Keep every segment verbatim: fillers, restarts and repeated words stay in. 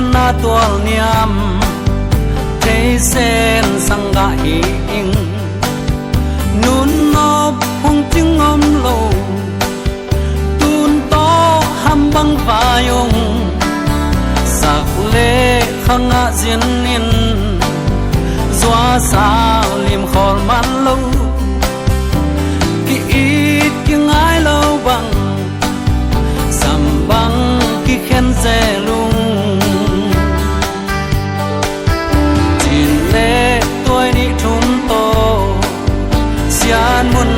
Na tual niam thei sen sanggah hi ing. Nun nop hong cing om lo, tun tawh ham bang vai ung. Sak le khangah zin in, zuasa lim khawl man lo. Ki-it ki ngai lo bang, sam bang kikhen zel ung. Cin le tuai nih thum tawh, sian mun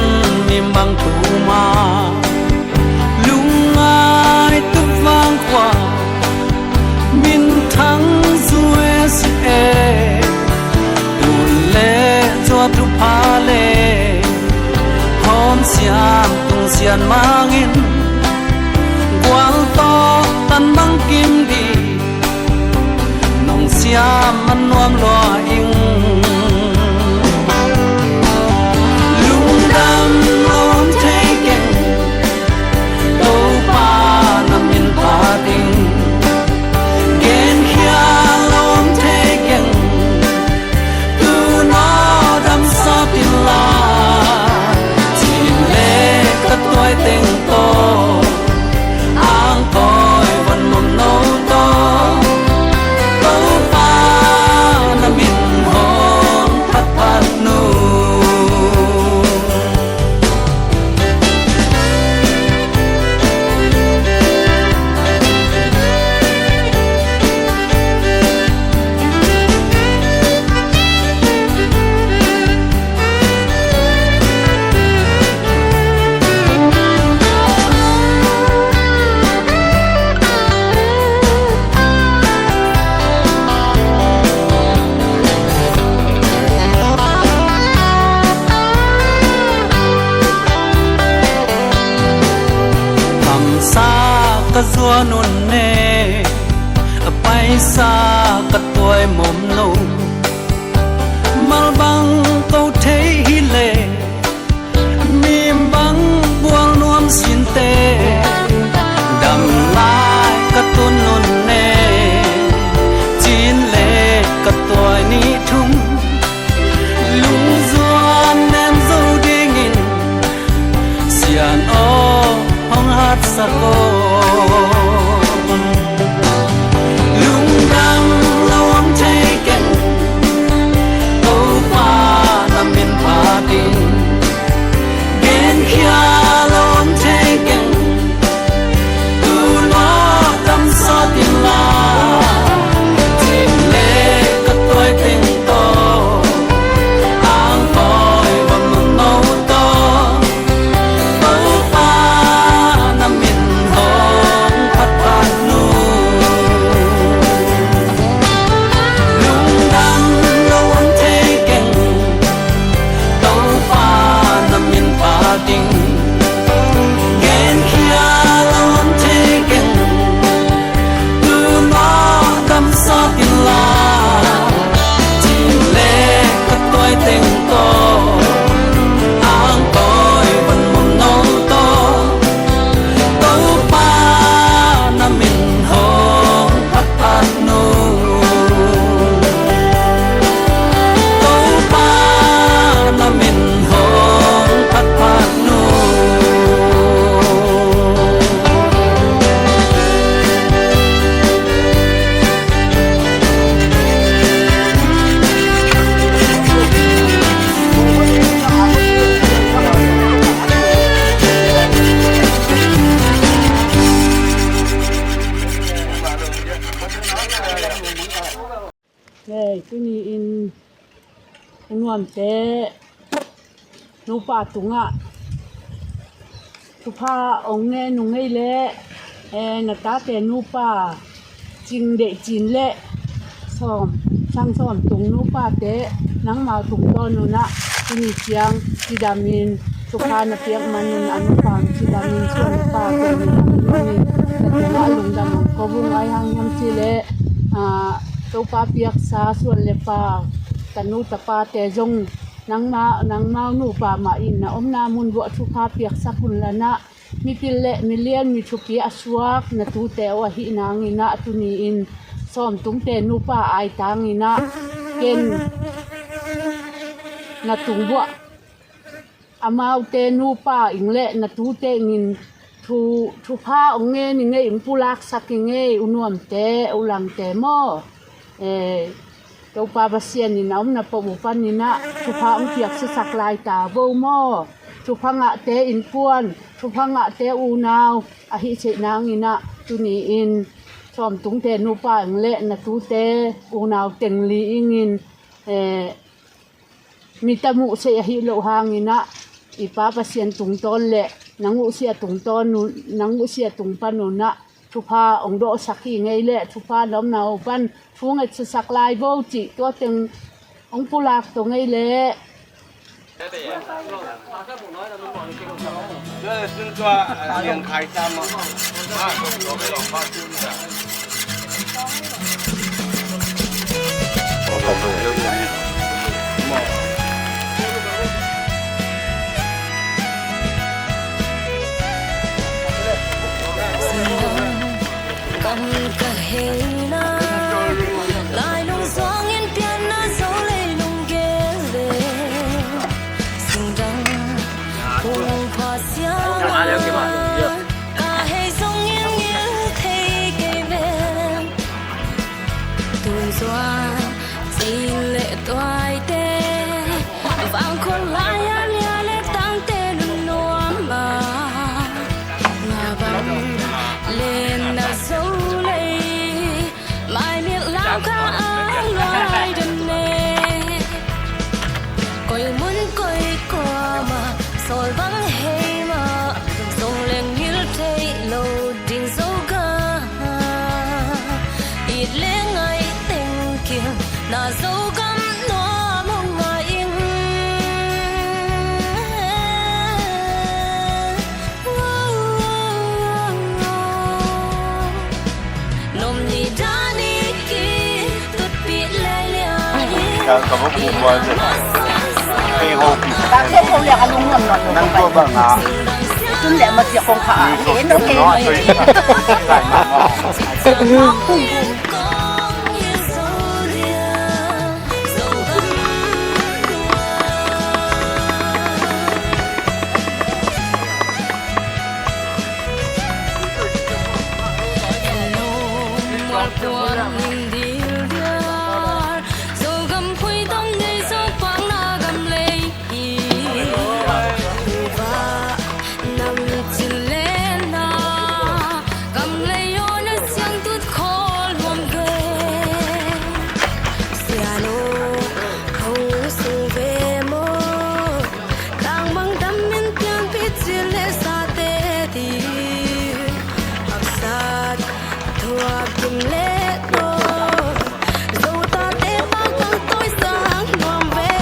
mim bang thum a, lungngai tuk vang khua, minthang zuai si e. Tun le zua thupha le hawm siam tung sian mangin, gual tawh tan bang kim dih, nong siam man nuam lua ing. Lungdam lawm thei keng, Topa na min pha ding. Genkhia lawm thei keng, tun aw damsawt inla. Cin le ka tuai teng tawh, angkawi van mom no tawh, Topa na min hong phatphat nu. Khamsa ka zuan un ne, a paisa ka tuai mom no. Malbang ko thei hi le, mim bang bual nuam sinte, dam lai ka tun un ne. Cin le ka tuai nih thum, lungzuan nem zo dingin, sian aw hong hatsak aw. Lungdam lawm thei keng, Topa na min pha ding. Genkhia lawm thei keng, tun aw damsawt inla. Cin le ka tuai teng tawh, angkawi van mom no tawh, Topa na min hong phatphat nu. Lungdam lawm thei keng, Topa na min pha ding. Genkhia lawm thei keng, tun aw damsawt inla. Cin le ka tuai teng tawh, angkawi van mom no tawh, Topa na min hong phatphat nu. Topa na min hong phatphat nu. Hei, tuni-in u Nuamte nupa tungah thupha ong ngen ung ei leh, eh, na tate nupa Cing Deih Cin leh Sawm, Sang Sawm tung nupate, nangmau tungtawn unah tuni ciang cidamin thupha na piak manun a nupa cidamin suan le pa tungin na tungah lungdam ong ko ung. Ai hang hiam cih leh, ah, Topa piaksa suan le pa, tanu tapate zong nangma, nangmau nupa mah in na omna mun vuah thupha piaksak un lanah, mipil le milian mi thupi a suak na tute uh ahih nanginah tuni-in Sawmtungte nupa aitang in ah, ken na tung buah, amaute nupa ing le na tute ingin thu, thupha ong ngen i ngei, ong pulaksak i ngei, u nuamte, u langte maw. Eh, Topa Pasian in a omna pah uh panin ah thupha ong piaksak lai ta vo maw. Thupha ngahte innkuan, thupha ngahte unau ahi theih nangin ah, tuni-in Sawmtungte nupa ing le na tute unau teng li ingin, eh, mi tam uh sei ahi loh hangin ah, i Pa Pasian tungtawn le nang uh sia tungtawn un, nang uh sia tung pan un ah thupha ong dawhsak hi ngei le, thupha na omna uh pan thu ngetsak lai vo cih tua teng ong pulak to ngei le. Kam ka heina, lailung suangin pianna zo leilung gel le. Singdang kong pha siang, ka hei zongin ngil thei kei ve. Tun zuan cin le tuaite, vang khol lai-a lia le tangte nunnuam a, nga bang lenna zo lei, mai mit lau kha a lai den ne. Koi mun koi kuama sawl bang hei mah, zong leng ngil theih lo ding zo ga. It le ngai teng kin na Zogam nuam hong ngai ing. Nom ni dan i kitutpih lai liang hi. Ka, ka va kum vai te. Kei ho pi. Ka kei ho liang a lungnuam nuam lo. Nang tua bang a. Tun le ma tia kong kha a. Ni so no a toi. Lai ma ma. Nam cin le na, kam lei aw na siangtut khawl nuam ve. Sianu, hong sung ve maw? Tangmang dam min pianpih cil le sate ti. Haksat thuak kim le tawh. Zotate pangpang tawi sang nuam ve.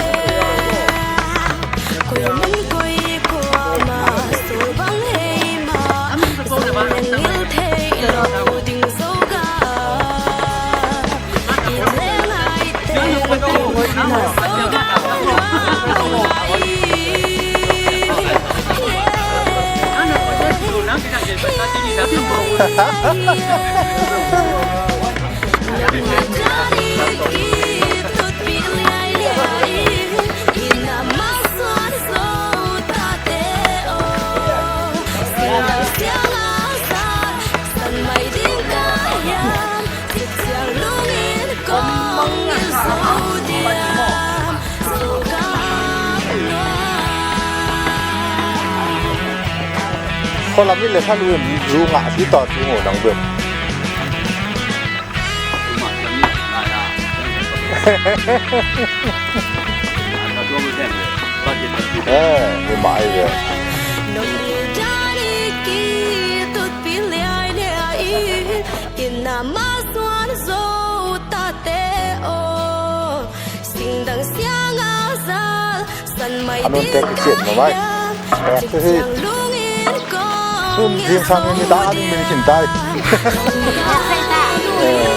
Koi mun koi kuama sawl bang hei mah, zong leng ngil thei lo ding Zoga. I leng ai te Zoga nuam ngai. Khualam i le kha lu in zu ngah si tawh si ngawh nang bek. Eh, ni mah ai ve. Ina masuan zo tate aw. Singdang sianga zal san mai ding ka hiam. Anun tek i ciat mamai. Tek hi. Sun zingsang in i ta a ding min khin tai. Eh.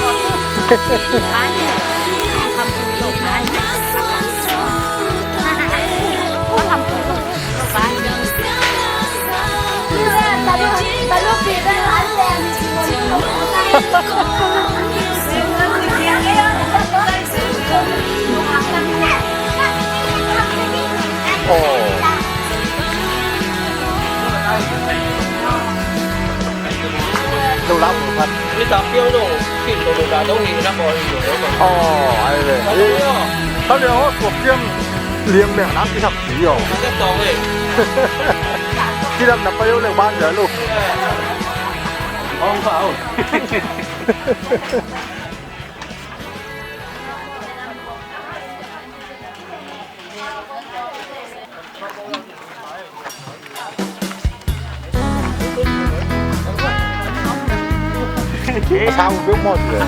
Aw. Lo lau lo phat. Ni ta piau dong, kin dong lo da dong hi na ko hi lo. Aw, ai ve. Ka lo. Ka lo, ko kiam liam me na ki thak ti yo. Ka tong e. Ki lam na pa yo le ban ya lo. Ong pa o. Sao bek mawt le.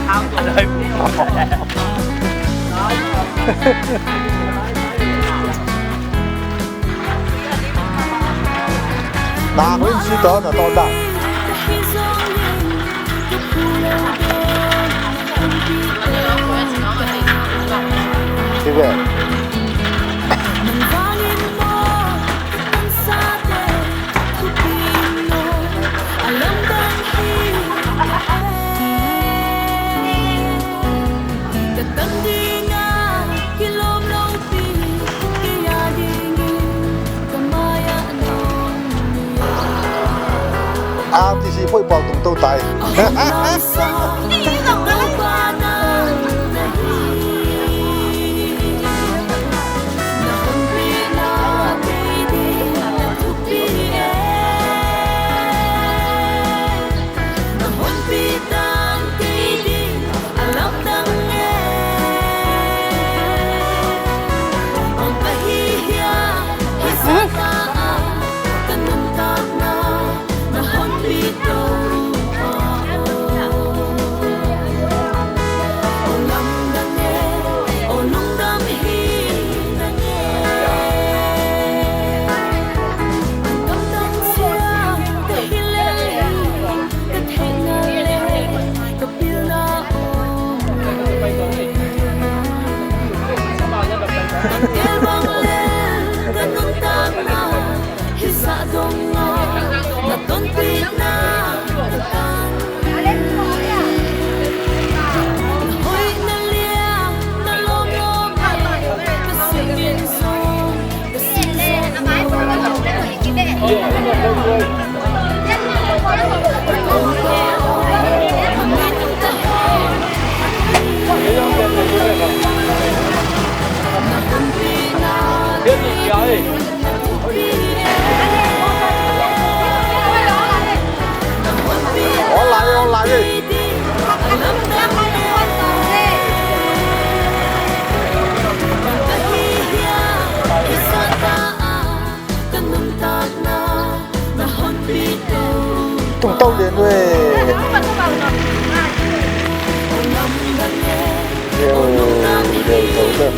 Na ko in si to na to da. Hi ve. R T C poi pau tung to tai. Online, online. Tung to lian ve. Yo, yo, to lian.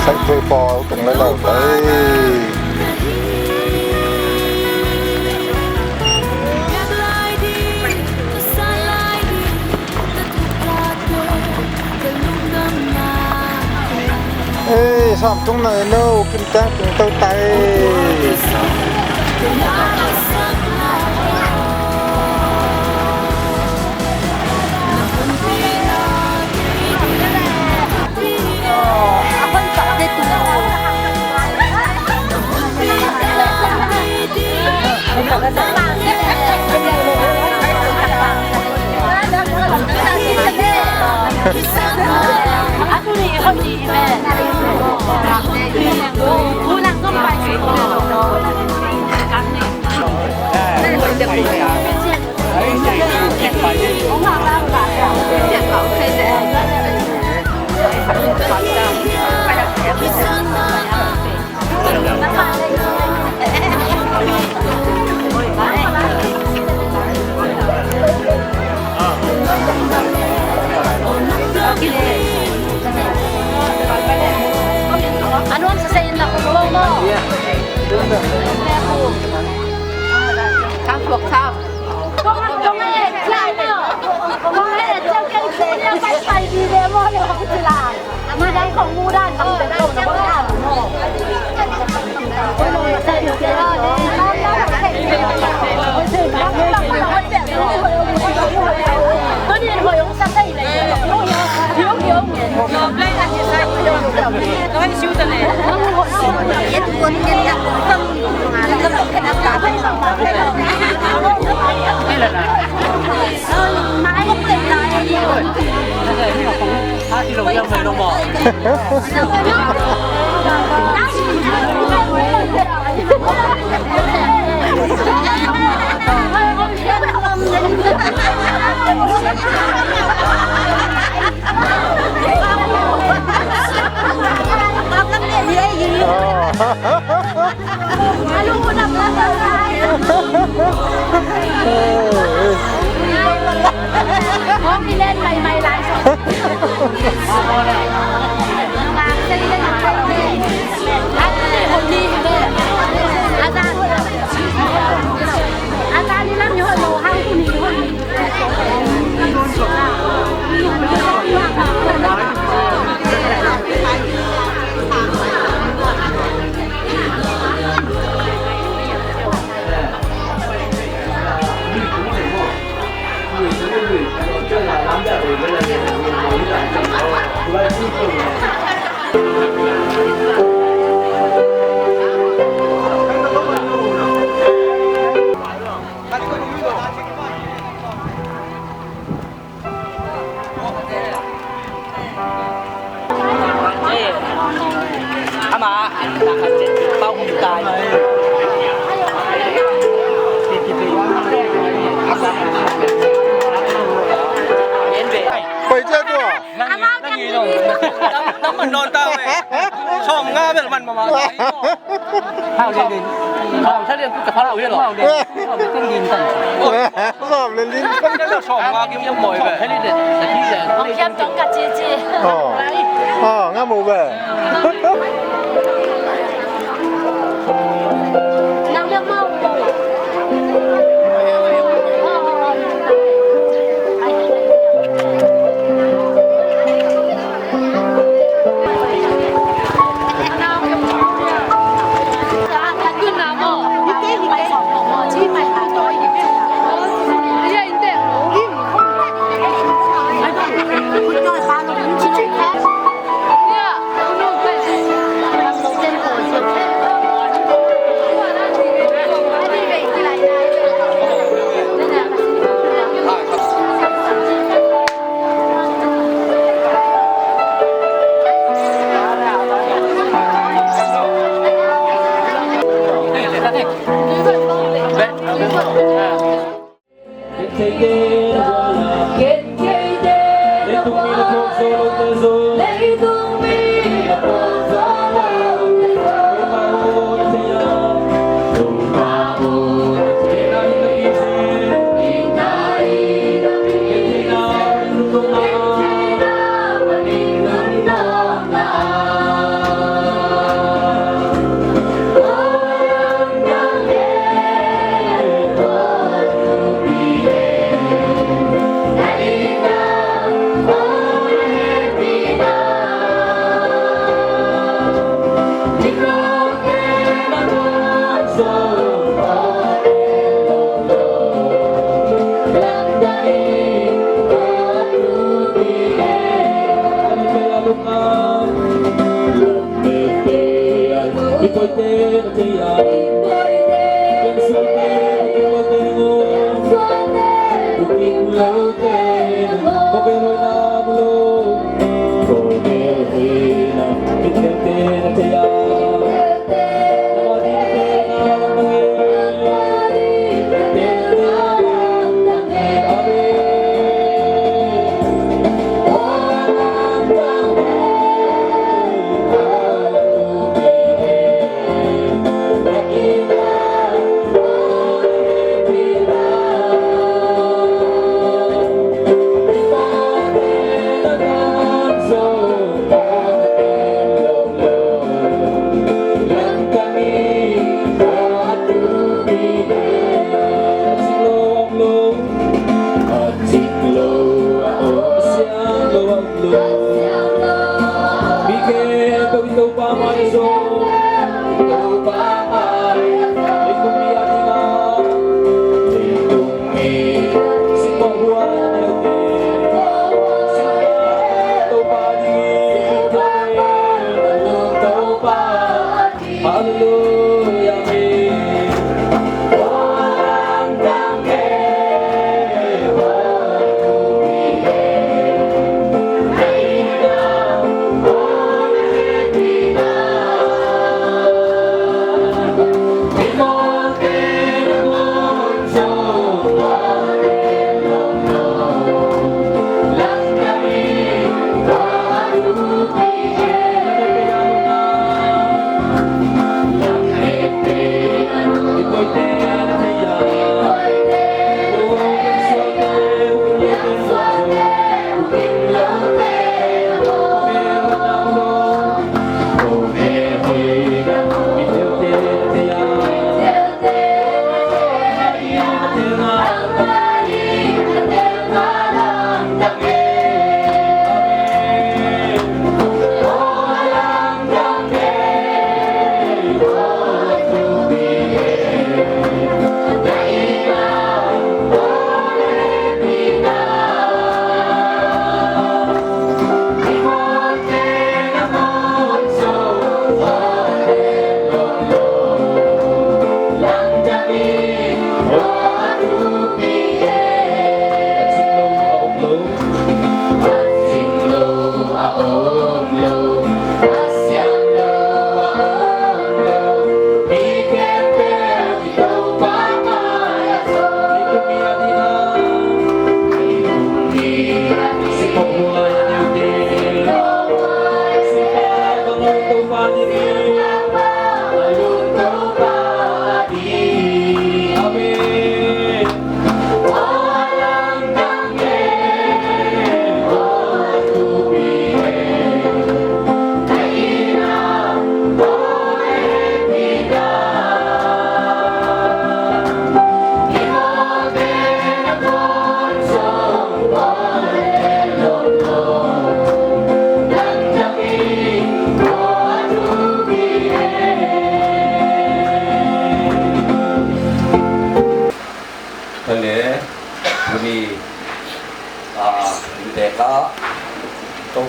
Saih thei pawl tung lai lo tai. Ei, sam tung na no, kim tang tung to tai. Pai ciat tua. Nang, nang i dong. Nang man nawn ta ve. Sawm nga bel man mama. Hau le din. Hau sa le ku ka hau le lo. Sawm le din tan. Sawm le din tan. Sawm nga kim mo ve. Hong kiam tong ka ci ci. Oh. Oh, nga mo ve.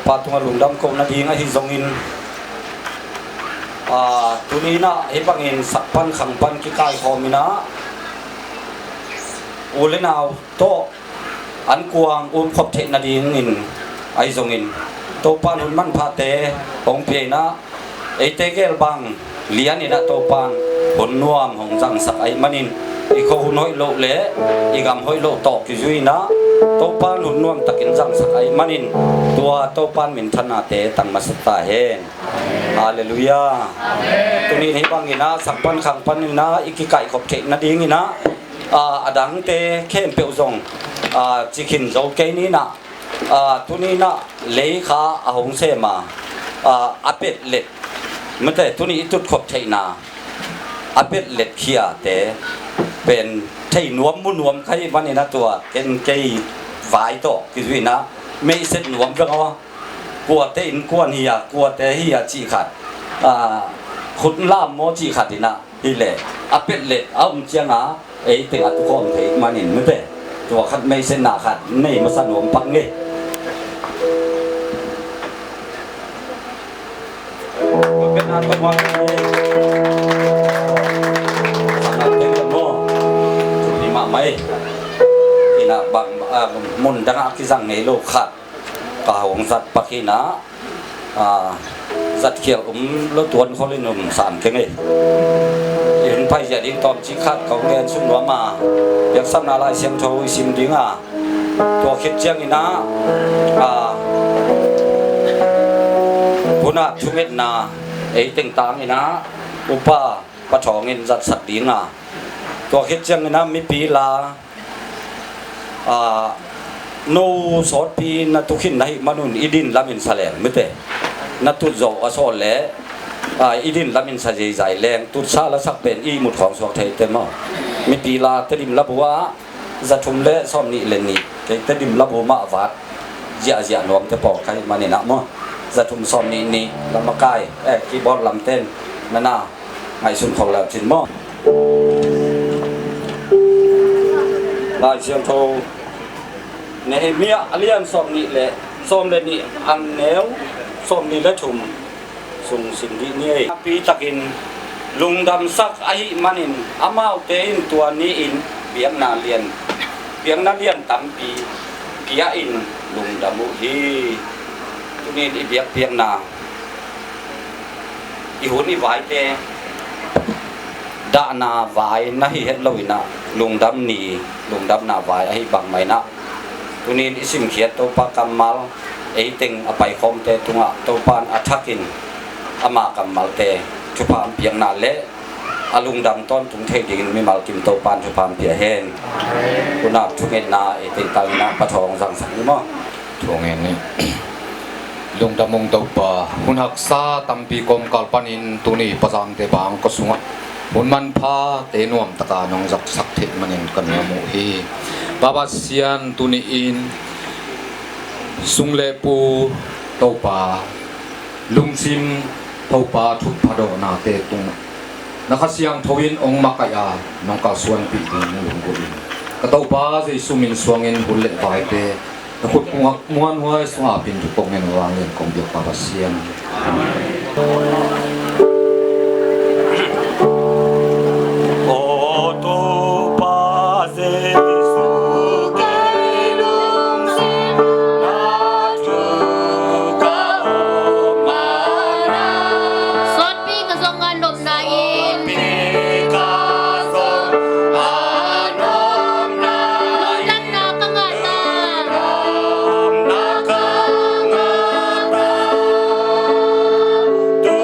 Pa tungah lungdam ko nading ahi zongin, a, tuni inah hih bangin sak pan khang pan kikaikhawm inah u le nau tawh an kuang umkhop theih nadingin ahi zongin Topan hun manphate hong pia inah eite gel bang lian inah Topan hun nuam hong zangsak ahih manin i khuahun hoih loh le i gam hoih loh tawh kizui inah Topan hun nuamtakin zangsak ahih manin tua Topan minthannate tang masa ta hen. Halleluiah. Tuni in hih bang inah sak pan khang pan inah i kikaihkhop theih nading inah, a, a dangte khempeuh zong, a, ci khin zo kei ni inah, a, tuni inah lei kha a hong sem a, a, a petlet mate tuni i tutkhop theihna a petlet khiate pen thei nuam mu nuam kha hih manin a tua ken kei vai tawh kizui inah meihset nuam veng aw. Kuate innkuan hi a, kuate hi a cih khat, a, khut lam maw cih khat inah hileh a petlet a um cianga ei teng a tukhawm thei manin mate tua khat meihsetna khat nei masa nuam pak ngei. Inah bang, a, mun dangah a kizang ngei lo khat ka hong zat pak inah, a, zatkhial um lo tuan kholin um san keng ei. I hun pai zia ding tawmcik khat ka hong gen suk nuam a, piaksapna Lai Siangtho i sim ding a, tua khit ciang inah, a, hunah thungetna ei tengtang inah upa Pa Thawng in zatsak ding a, tua khit ciang inah mipi la, a, no sawtpi na tukhin na hih manun i din lamin sa leng mite na tut zawh a sawt le, a, i din lamin sa zeizai leng tutsa lasak pen i mut khawng suak theite maw? Mipi la Tedim labu ah zathum le sawmnih le nih kei Tedim labu mah vat ziahziah nuamte pawl kha hih manin ah maw? Zathum sawmnih nih lamakai, eh, keyboard lamten nana ngaihsun kho leu cin maw? Lai Siangtho Nehemiah a lian sawmnih le sawm le nih a neu sawmnih le thum sung sim dih ni ei. Pi takin lungdamsak ahih manin amaute in tua ni-in biakna lian, biakna lian tampi pia-in lungdam uh hi. Tuni-in i biakpiakna i hun i vaite dahna vai na hi het lo inah lungdam ni, lungdamna vai ahi bangmah inah tuni-in i simkhiat Topa kammal ei teng a paikhawmte tungah Topa in a thakin ama kammalte thupha hong piakna le a lungdam tawntung thei dingin mimal kim Topa in thupha hong pia hen. Hunah thungetna ei teng tang inah Pa Thawng zangsak ni maw? Thungen ni. Lungdam ung Topa, hun haksa tampi kawmkal panin tuni Pa Zamte bang ka sungah hun manphate nuamtaka nong zaksak theih manin ka nuam uh hi. Pa Pasian, tuni-in sung le pu Topa, lungsim Topa thupha dawhnate tungah na Kha Siangtho in hong makaih a nong kalsuanpih ding lunggulh in ka Topa Jesu min suangin hun le vaite na khut kungah muanhuai sungah pin thu kong ngen uh a, ngen kong biak Pa Pasian. Aw Topa Jesu, kei lungsim na thu ka om mana. Sawtpi ka zong a nopna in. Sawtpi ka zong a nopna in. Lungdamna ka ngahna. Lungdamna ka ngahna. Tu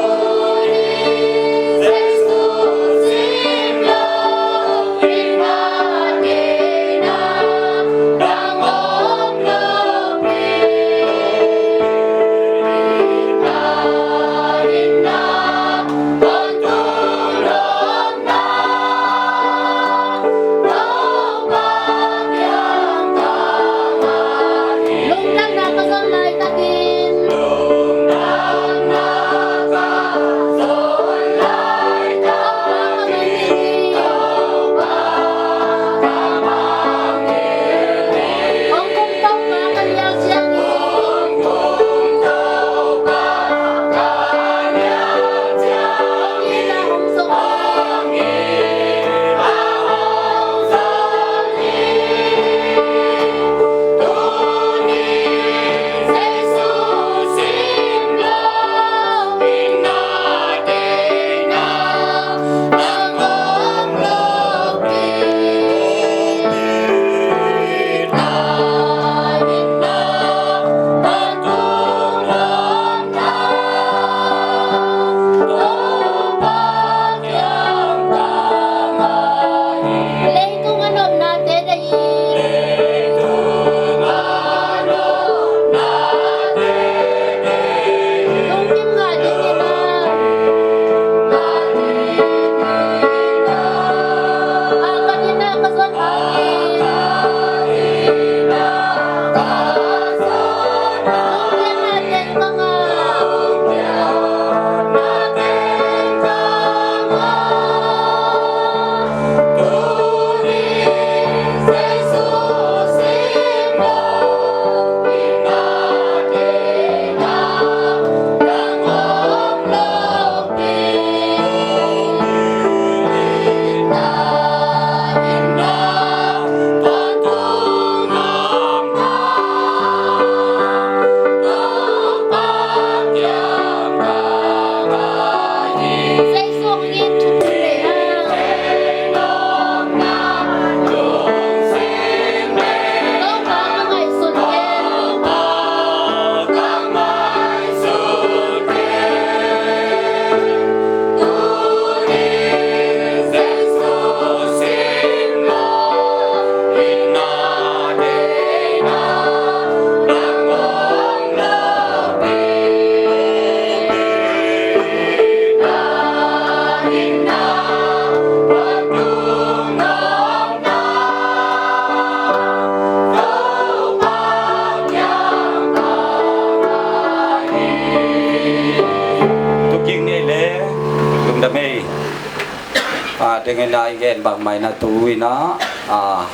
A, dengena i gen bangmah inah tu inah, a,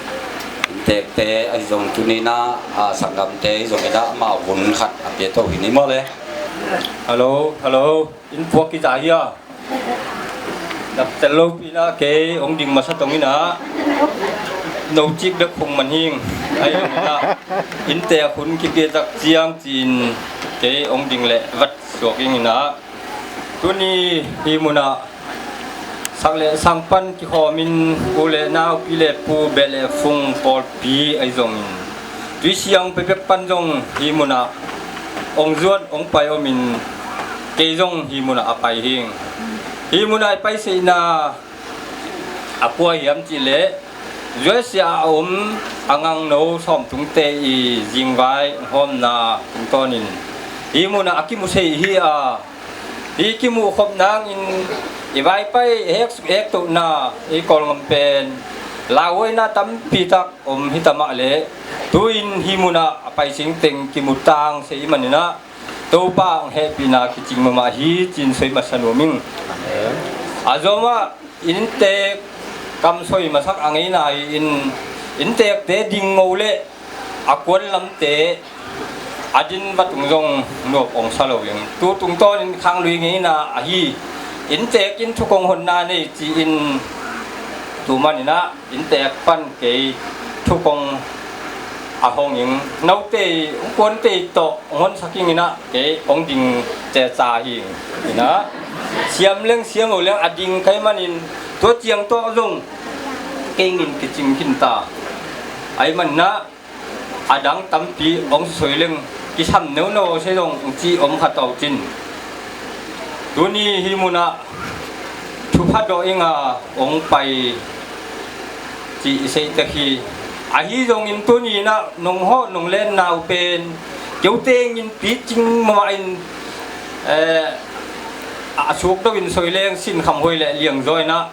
inntekte ahi zong tuni inah, a, sanggamte ahi zong inah amau hun khat a pia to hi ni maw le. Hello, hello. Inn puak kiza hi a. Daptel lopi inah kei hong ding masa tong inah no cik dek hong man hing. Ahi zong inah inntek hun kipia tak ciang ci-in kei hong ding leh vat suak ing inah. Tuni hih munah sak le sang pan kikhawmin u le nau, pi le pu, beh le phung pawlpi ahi zongin tui siang pekpek pan zong hih munah hong zuat hong pai omin kei zong hih munah a pai hing. Hih munah i pai seihna a kua hiam cihleh U S A a om a ngangno sawmtungte i zingvai hawmna tungtawnin hih munah a kimu sei hi a, hih kimuh khop nangin i Vaipai hek suk hek tohna i Kawlgam pen lauhuaina tampi tak om hi ta mah leh tu-in hih munah a pai singteng kimu tang sei i maninah Topa hong hehpihna kicing mahmah hi ci-in soi masa nuam ing. A zawmah inntek kam soi masak a ngeina hi-in inntekte ding ngo le a kuan lamte a din va tung zong nuam hong sa lo ing. Tu tungtawnin khanglui ngeina ahi inntek in thukong honna nei ci-in tu maninah inntek pan kei thukong a hong ing. Note hong kuante tawh hong honsak ing inah kei hong ding ceca hi ing inah. Siam leng siam lo leng a ding kai manin tua ciang tawh zong kei ngin kicing khin ta. Ahi maninah a dang tampi hong soi leng kisam neuno se zong hong ci om kha tawh cin. Tuni hih munah thupha dawh inga hong pai ci i seitek hi. Ahi zongin tuni inah nong hawh nong lenna uh pen keute ngin picing mahmah in, eh, a suk do in soi leng sinkham huai le liangzaw inah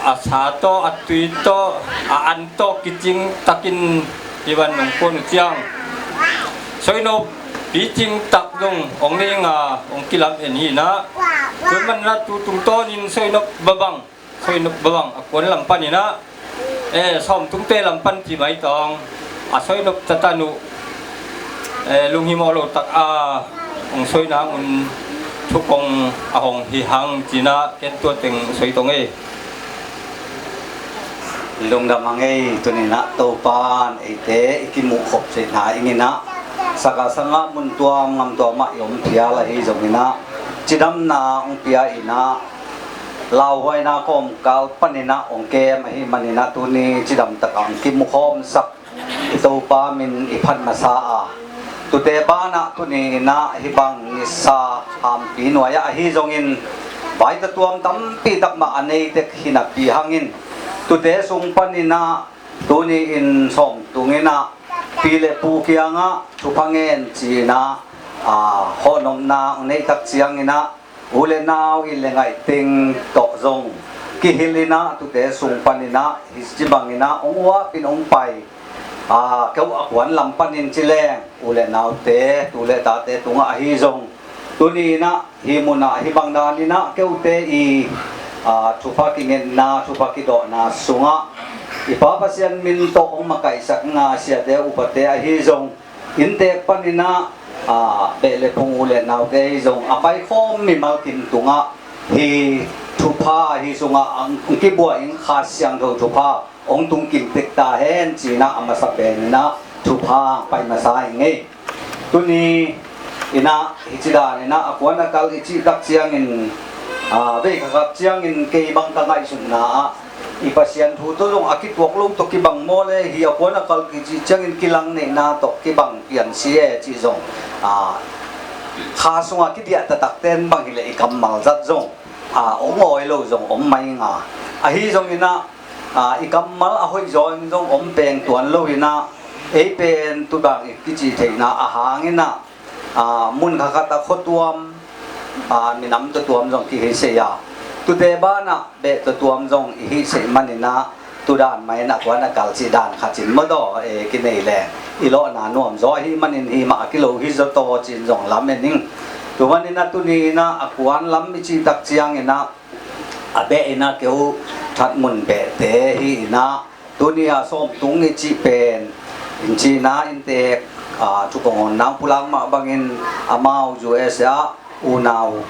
a sa tawh, a tui tawh, a an tawh kicing takin hi van nong kuan uh ciang soinop picing tak zong hong nei nga hong kilam en hi inah. Tua maninah tu tungtawnin soinop babang, soinop babang a kuan lam paninah, eh, sawmtungte lam pan ci mai tawng a soinop tatan uh, eh, lunghimawh lo tak a hong soi nangun thukong a hong hi hang cinah ken tua teng soi tong ei. Lungdam a ngei. Tuninah Topan eite i kimuh khop sehna inginah saka sangah mun tuam ngam tuamah i om phial ahi zonginah cidamna hong pia inah lauhuaina kawmkal paninah hong kem ahi maninah tuni cidamtakah hong kimukhawmsak i Topa min i phat masa a, tute banah tuni inah hih bang nisa hampi nuai-ah ahi zongin vaitatuam tampi takmah a neitek hinapi hangin tute sung paninah tuni in sawmtunginah pi le pu kiangah thupha ngen cinah, a, hawhnopna hong neihtak cianginah u le nau i le ngaih teng tawh zong kihilhinah tute sung paninah hici banginah hong uapin hong pai, a, keu a kuan lam panin ci leng u le naute, tu le tate tungah ahi zong tuni inah hih munah hih bang daninah keute i, a, thupha kingetna, thupha kidawhna sungah i Pa Pasian min tawh hong makaihsak nga siate upate ahi zong inntek paninah, a, beh le phung u le naute hi zong a paikhawm mimal kim tungah hi thupha hi sungah ang kibuah in Kha Siangtho thupha hong tung kim tek ta hen cinah a masa peninah thupha pai masa hi ngei. Tuni inah hici daninah a kuan a kal i cihtak ciangin, a, vei khakhat ciangin kei bang ka ngaihsutna ah i Pasian thu tawh zong a kituak lo tawh kibang maw le hi a kuan a kal kici ciangin kilang neihna tawh kibang pian si e cih zong, a, kha sungah kidiah taktakten bang hileh i kammal zat zong, a, hong awi lo zong om mai nga. Ahi zonginah, a, i kammal a hoih zawin zong om peng tuan loinah ei pen tudang i kici theihna a hanginah, a, mun khakhat a khuatuam, a, minam tuatuam zong kihei sei a, tute banah beh tuatuam zong i hih sei maninah tudan mah inah kuan a kal cih dan khat cin mawdaw e kinei leng i lawhna nuam zaw ahi manin hih mah a kilo hi zaw taw cin zong lam en ing. Tu maninah tuni inah a kuan lam i cihtak cianginah a beh in ah keu That Mun behte hi in ah, tuni a Sawmtung i cih pen in cihna inntek, aa, thukong hon nang pulak mah bangin amau U S A ah unau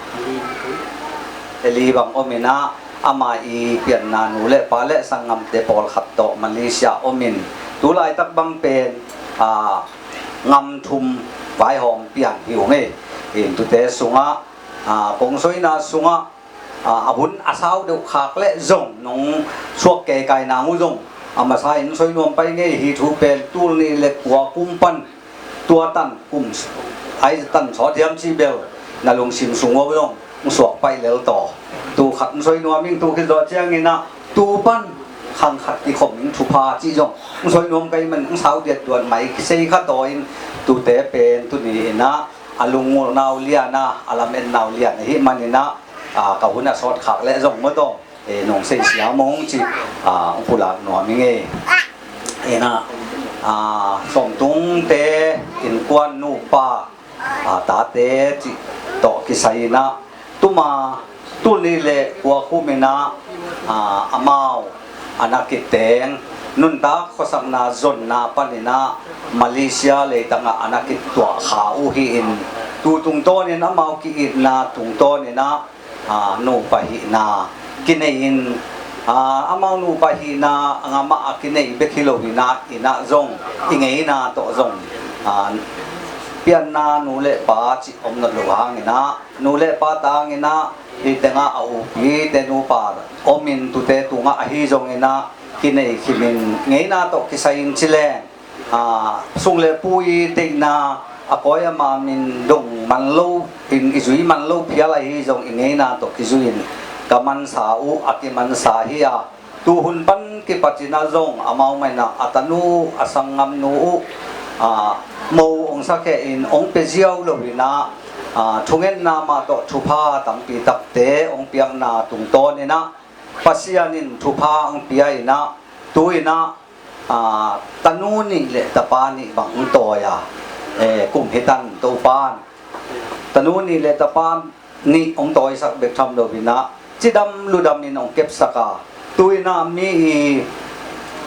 Eli bang om in ah, ama i pianna nu le pa le sanggamte pawlkhat tawh Malaysia om in, tu laitak bang pen, aa, ngam thum vaihawm pian hi ung ei. Hi in tute sungah, aa, kong soina sungah, aa, a hun a sau deuh khak leh zong nong suak keikai nang uh zong a masa in soi nuam pai ngei. Hi thu pen tul nih le kua kum pan tua tan kum ai tan sawt hiam cih bel na lungsim sung uh zong hong suak pai lel taw. Tu khat hong soi nuam ing, tu khit zawh ciangin ah tu pan khang khat kikhom ing thupha cih zong hong soi nuam ka hih man hong sau diatduat mai kisei kha taw in, tute pen tuni in ah a lungngulhna uh lian a, a lametna uh lian ahih manin ah, aa, ka hun a sawt khak leh zong maw taw, e, nong sei siam ung cih, aa, hong pulak nuam ing ei. Hi in ah, aa, Sawmtungte innkuan nupa, aa, tate cih tawh kisai in ah, tuma tul nih le kua kum in ah, aa, amau a na kiteng nuntak khuasakna zonna panin ah Malaysia leitangah a na kituah kha uh hi in, tu tungtawnin amau ki-itna tungtawnin ah, aa, nupa hihna kinei in, aa, amau nupa hihna a ngamah a kinei bek hi lo in ah, in ah zong i ngeina tawh zong, aa, pianna nu le pa cih om nawn lo hangin ah, nu le pa tangin ah, hi tengah a upite nupa om in tute tungah ahi zongin ah kinei khim in ngeina tawh kisai in ci leng, aa, sung le pu i deihna a kawi a ma min dong man lo in i zui man lo phial ahi zong i ngeina tawh kizui in ka mansa uh a kimansa hi a, tu hun pan kipat in ah zong amau mah in ah a tanu a sanggamnu uh, aa, mo hong sakhia in hong pia ziau lo in ah, aa, thungetna mah tawh thupha tampi takte hong piakna tungtawnin ah Pasian in thupha hong pia in ah, tu in ah, aa, tanu nih le tapa nih bang hong tawi a, e, kum hi tan Topan tanu nih le tapa nih hong tawisak bek tham lo in ah, cidam ludam in hong kepsak a, tu in ah mi i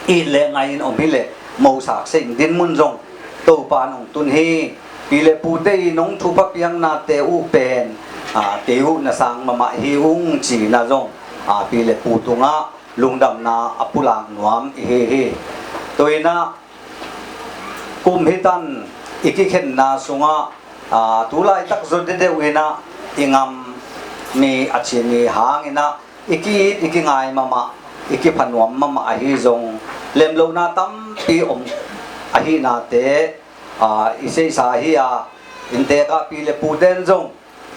it le ngai in om hi leh mosak se in dinmun zong Topan hong tun hi. Pi le pute i nong thupha piaknate uh pen, aa, kei uh na sang mahmah hi ung ci in ah zong, aa, pi le pu tungah lungdamna a pulak nuam i hi hi. Tu in ah kum hi tan i kikhenna sungah, aa, tu laitak zaw deuhdeuh in ah i ngam mi a cin i hang in ah i ki-it i kingai mahmah, i kipha nuam mahmah ahi zong lemlohna tampi om ahihnate, aa, i seisa hi a, inntek ah pi le pute in zong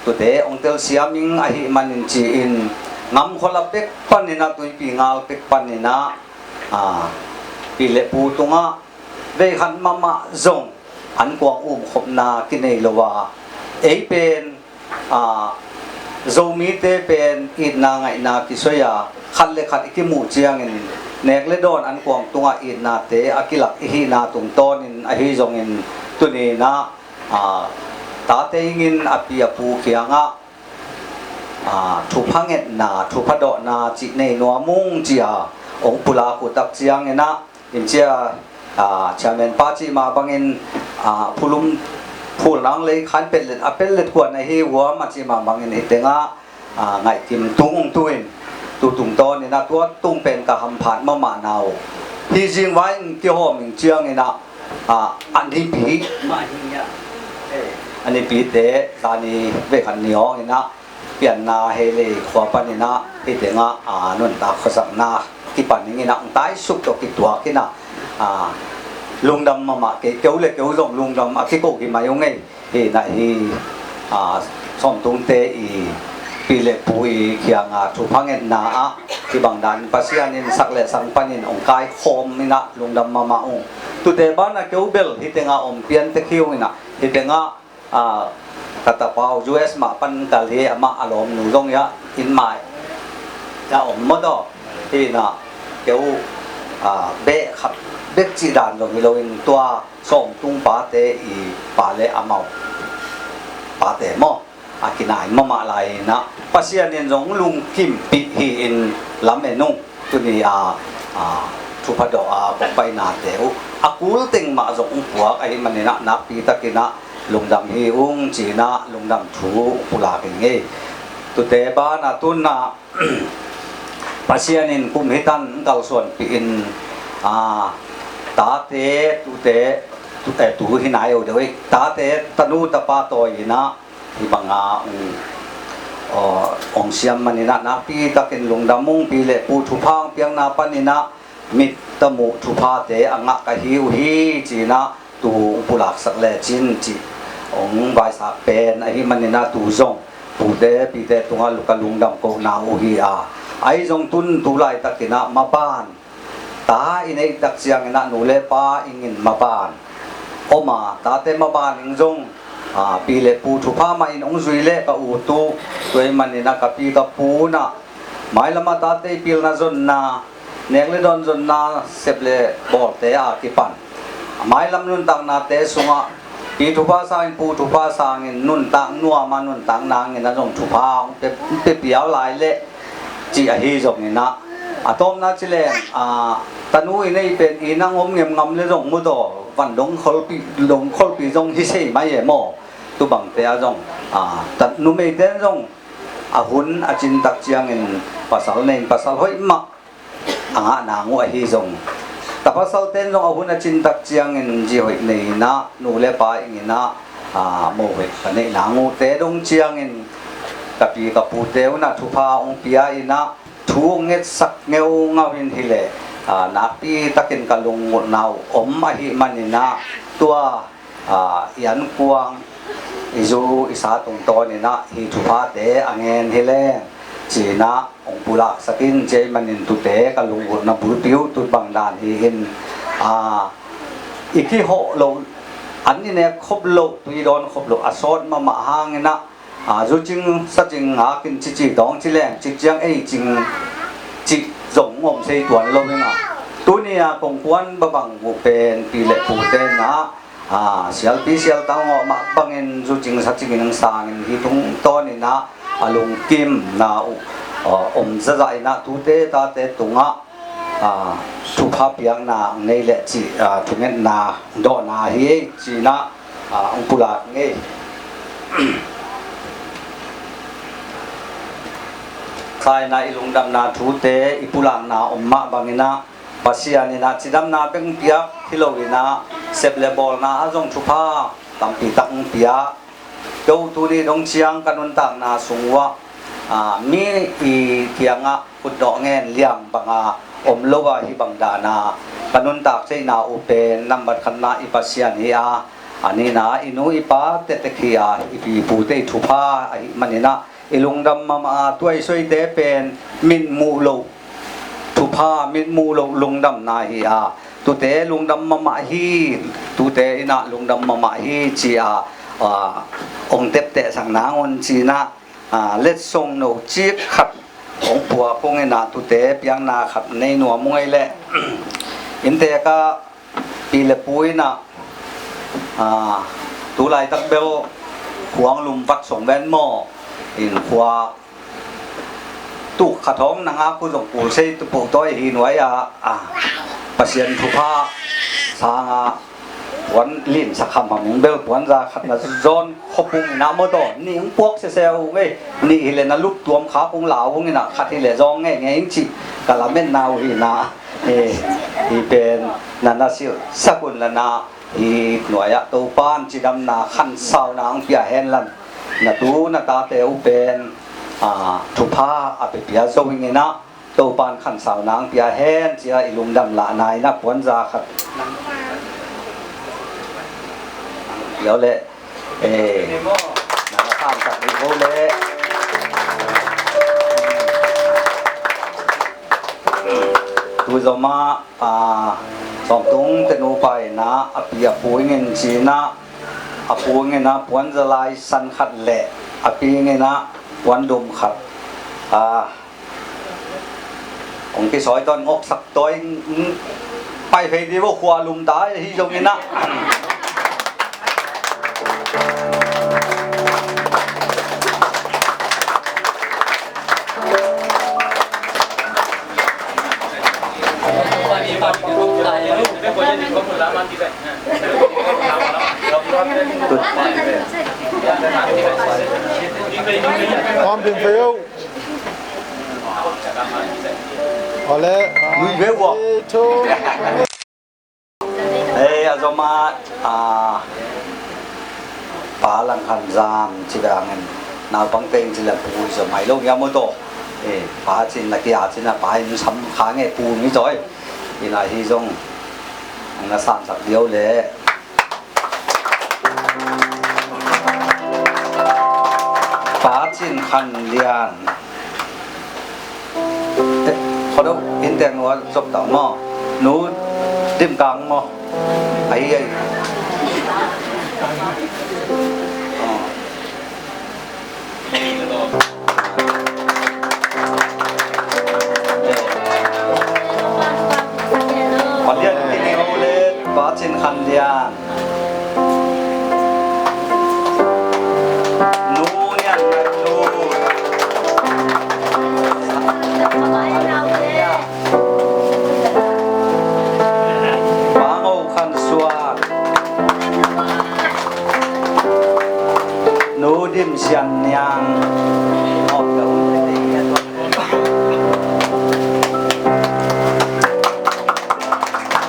tute hong telsiam ing ahih manin ci-in, ngamkhual a pek panin ah, tuipi ngal pek panin ah, aa, pi le pu tungah veikhat mahmah zong an kuang umkhopna kinei lo a, ei pen, aa, Zomite pen itna ngaihna kisoi a, khat le khat i kimuh ciangin nek le dawn an kuang tungah itnate a kilak i hihna tungtawnin ahi zongin, tuni in ah, aa, tate ingin a pi a pu kiangah, aa, thupha ngetna, thupha dawhna cih nei nuam ung ci a hong pulak uh tak ciangin ah, in cia, aa, chairman pa cih mah bangin, aa, phulum phul nang lei khan pellet a pellet kuan ahi huam a cih mah bangin hi tengah, aa, ngaihkim tung hong tu in, tu tungtawnin ah tua tung pen ka hamphat mahmah na uh hi zing vai in kihawm ing ciangin ah, aa, a nipi, a nipite zani veikhat ni hawng in ah pianna hei lei khua panin ah hi tengah, aa, nuntak khuasakna kipan ing in ah hong taisuk tawh kituak in ah, aa, lungdam mahmah kei, keu le keu zong lungdam a kiko hi mai ung ei. Hi in ah hi, aa, Sawmtungte i pi le pu i kiangah thupha ngetna ah hih bang dan Pasian in sak le sang panin hong kaikhawm in ah lungdam mahmah ung. Tute banah keu bel hi tengah om pian tek hi ung in ah, hi tengah, aa, ka tapa uh U S mah pan kal hi, amah a lawmnu zong hi a, inn mai a om maw taw. Hi in ah keu, aa, beh khat bek cih dan zong hi loin tua Sawmtung pate i pa le amau pate maw, a kinai mahmah lai inah Pasian in zong lungkimpih hi-in lamen ung. Tuni a, a, thupha dawh a kong painate uh a kul teng mah zong ung puak ahih maninah nakpi takinah lungdam hi ung cinah lungdam thu pulak ing ei. Tute banah tunah Pasian in kum hitan kalsuanpih in, a, tate tute tu, eh, tu hi nai o deuh ei, tate tanu tapa tawi inah hi banga ung, aw, ong siam maninah nakpi takin lungdam ung. Pi le pu thupha ong piakna paninah mit tamuh thuphate a ngah ka hi uh hi cinah tu ung pulaksak lecin cih ong vaisak pen ahih maninah tu zong pute pite tungah ka lungdam kohna uh hi a, ahi zong tun tu laitakinah maban ta i neih tak cianginah nu le pa ingin maban om a, tate maban ing zong, a, pi le pu thupha mah in ong zui le ka ut uh. Tua ahih maninah ka pi ka pu unah mailamah tate i pilna zonna, nek le dawn zonna, sep le bawlte a kipan a mailam nuntaknate sungah pi thupha sangin pu thupha sangin nuntak nuam a nuntak nangin a zong thupha ong pe, pe piau lai leh cih ahi zonginah a tawpna ci leng, a, tanu i neih pen i nang om ngemngam le zong mu daw van dong kholpi, dong kholpi zong hi sei mai e maw? Tu bangte a zong, a, ta, numeite zong a hun a cintak ciangin pasal nei in pasal hoih mah a ngah nang uh ahi zong, ta pasalten zong a hun a cintak ciangin zi hoih nei inah nu le pa inginah, a, mo hoih ka neih nang uhte dong ciangin ka pi ka pute unah thupha ong pia inah thu ong ngetsak ngeungau in hileh, a, nakpi takin ka lunggulhna uh om ahih maninah tua, a, i ankuang i zu i sa tungtawninah hi thuphate a ngen hileng cinah ong pulaksak in ci ahih manin tute ka lunggulhna bulpi uh tut bang dan hi in, a, i kihawh loh, an i nek khop loh, tui dawn khop loh a sawt mahmah hanginah, a, zu cing sa cing ngak in cici dawng ci leng cik ciang ei cing cih zong om sei tuan lo inah tuni a kong kuan babang uh pen pi le pute inah, a, sialpi sialtang ngawh mah bangin zu cing sa cingin ang sangin hi tungtawninah a lungkimna uh, a, om zazah inah tute tate tungah, a, thupha piakna ang nei leh cih, a, thungetna dawhna hi ei cinah, a, ang pulak ngei. Saina i lungdamna thute i pulakna om mah banginah Pasian inah cidamna beng piak hi loinah sep le bawlna a zong thupha tampi tak ong pia. Ko tuni dong ciang ka nuntakna sung uah, a, mi i kiangah khutdawh ngen liang banga om lo a hi bang dana ka nuntak ceihna uh pen nambat khatna i Pasian hi a, a nihna i nu i pa tektek hi a, i pi i pute i thupha ahih maninah i lungdam mahmah a, tua i suaite pen mitmuh loh thupha, mitmuh loh lungdamna hi a, tute lungdam mahmah hi, tute inah lungdam mahmah hi ci a, a, ong teptehsak nangun cinah, a, letsong no cik khat ong puak ung inah tute piakna khat nei nuam ung ei leh. Inntekah pi le pu inah, a, tu laitak bel khuang lum vat song ven maw? In khua tuk khat hong nang a khu zong kul sei tu puh tawi hi nuai a, a, Pasian thupha sangah puan limsak hamham ung bel puanza khat na zawn khop ung inah maw taw, nih ung puak sese ung ei, nih hileh na lup tuam khak ung lau ung inah khat hileh zawng ngeingei ing cih ka lametna uh hi inah. Hi, hi pen na na silhsak un la na, hi nuai-ah Topan cidamna khansauna ang pia hen lan, na tu na tate uh pen, a, thupha a pepia zo ing inah Topan khansauna ang pia hen cia i lungdam lahna inah puanza khat. Yo le. Eh, na na khansak dih bo le. Tu zomah, a, sawmtung te nupa inah a pi a pu ingin cinah, a pu inginah puanza lai san khat le a pi inginah puan dum khat. A, kong kisawi tawn ngawksak tawi, mm, pai phei di bo khua lum ta hi zong inah. Om bim fe yo. Ole. Lui ve ua. Ei, a zom a, a, pa Lang Khan Zam ci ve angin, naupang teng ci le pu zom ai lo ngiam uh tawh. Ei, pa cin na kia cin a pa in sam kha nge pu mi zoi. Ina hi zong na sansak liau le. Pa Cin Khan Lian. Khuado in teng nua zop tau maw? Nu Dim Kang maw? Ahi, ahi. Khan Lian kini ho le, Pa Cin Khan Lian. Nu Nian Ngai Lu. Pa Ngo Khan Suan. Nu Dim Sian Niang.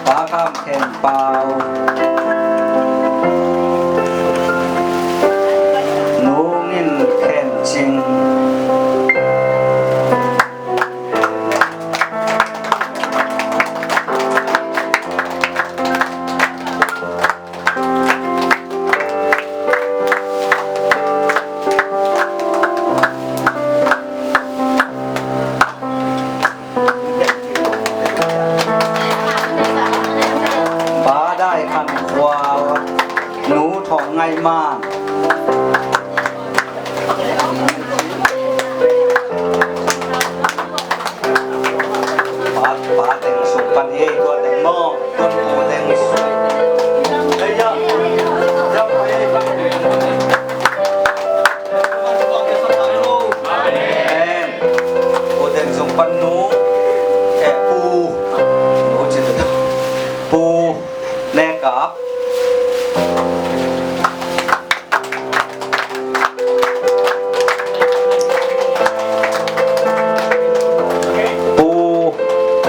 Pa Kham Khen Pau. Nu Ngin Khen Cing. Pa Dai Khan Khual, Nu Thawng Ngaih Man. Pa, pa teng sung pan hi, tua teng maw, tua pu teng sung. Hei ya, ya, hei. Amen. Pu teng sung pan nu, eh, pu. Nu ci tu. Pu, ne kap. Pu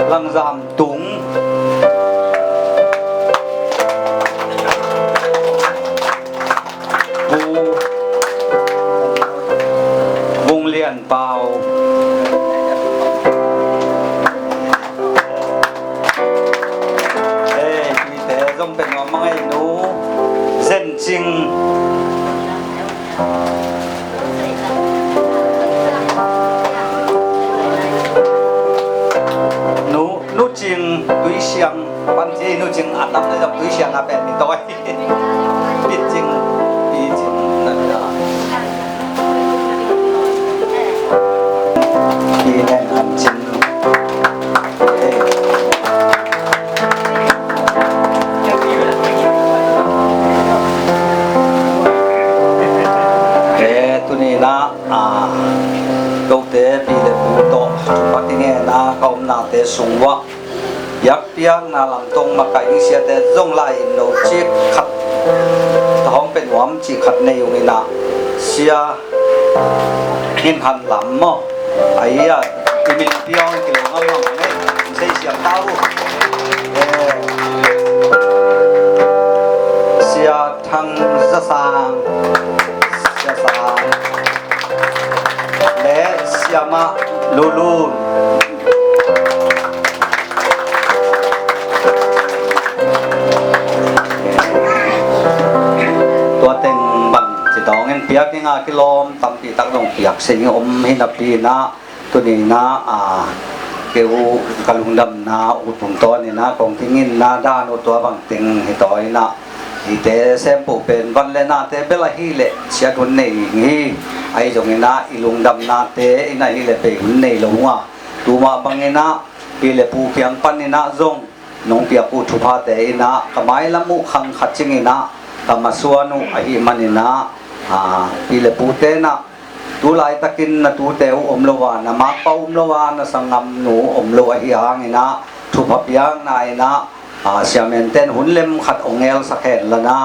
Lang Zam Tung. Pu Vung Lian Pau. Ei, tuite zong pen nuam mah ngei, Nu Zen Cing. Nu, Nu Cing, Tui Siang, pan ci Nu Cing a tam le zong Tui Siang a pen mi tawi. Pi Cing, Pi Cing, na na. Pi Nen An Cing. Eh. Eh, tuni na, ah, tote pi le pu tawh, Pathien ngen na, ka omnate sung uah. Biakpiakna lamtong makaih ding siate zong lai in lo cik khat, ta hong pe nuam cik khat nei ung in ah, Sia Ngin Khan Lam maw? Ai a, i min piang kilo ngam ngam ngei, sei siam ta uh. Eh, Sia Thang Za Sang, Sia Sang. Le Siamah Lulun. Tua teng bang ci tawngin piak ding a kilawm tampi tak dong piak sing om hi napi na, tuni na, a, keu ka lungdamna ut bung tawn in ah kong tingin na dan uh tua bang teng hi tawi in ah, hihte sempuh pen van le nate bel ahih leh ciat hun nei hi. Ahi zongin ah i lungdamnate in ahih leh bei hun nei lo uh a, tu mah bangin ah pi le pu kiang panin ah zong nong piak uh thuphate in ah ka mailam uh khang khat cingin ah ka masuan uh ahih manin ah, a, pi le pute in ah tu laitakin na tute uh om lo a, na makpa um lo a, na sanggamnu om lo ahi hangin ah, thupha piakna in ah, A, siamen ten hun lem khat hong ngelsak hen la na,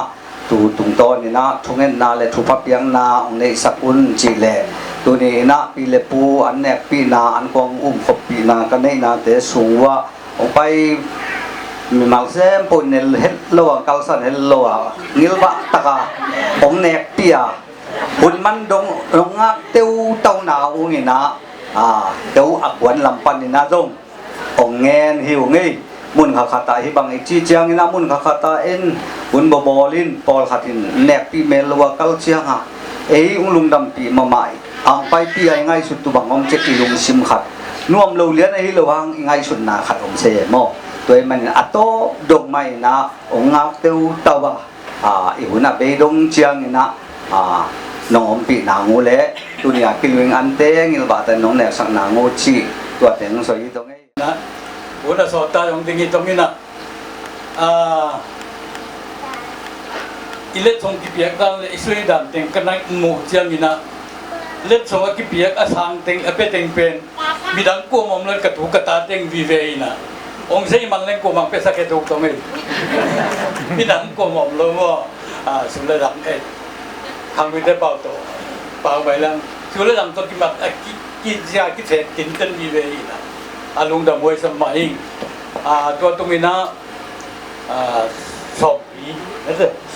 tu tungtawn in ah thungetna le thupha piakna hong neihsak un cih leh, tuni in ah pi le pu an nekpihna, an kuang umkhoppihna ka neihnate sung uah hong pai mimal sem pawh nel het lo a, kalsan het lo a, ngilvah taka hong nekpih a, hun man dong hong ngak teutau na ung in ah, a, teu a kuan lam pan in ah zong hong ngen hi ung ei. Mun kha khat ah hih bang i cih ciangin ah, mun kha khat ah en hun bawbawl in, pawlkhat in nekpih mel lo a kal ciang ah, ei hong lungdampih mahmah, hong paipih a i ngaihsut tu bang om ciang i lungsim khat nuam lo lian ahi lo hang i ngaihsutna khat om se maw? Tua ahih manin a tawp dong mah in ah hong ngak teutau a, a, i hun a bei dong ciangin ah, a, nong ompih nang uh leh tuni a kilung ante ngilvah ta nong neksak nang uh cih tua teng soi hi tong ei. Na, hun a sawt ta dong ding hi tong in ah, a, i letsong kipiak dan le i sui dan teng ka na muh ciangin ah, letsong a kipiak a sang teng, a pia teng pen midang kuamah om lo, ka tu ka ta teng vive in ah, hong zei man leng kuamah piasak he tuk tong ei. Midang kuamah om lo maw? A, sum le dang ei, khangmite pau tawh, pau mai lang, sum le dang tawh kimat a ki, ki zia kifet kinten vive in ah, a lungdam huai sam mah ing. A, tua tung in ah, a, sawm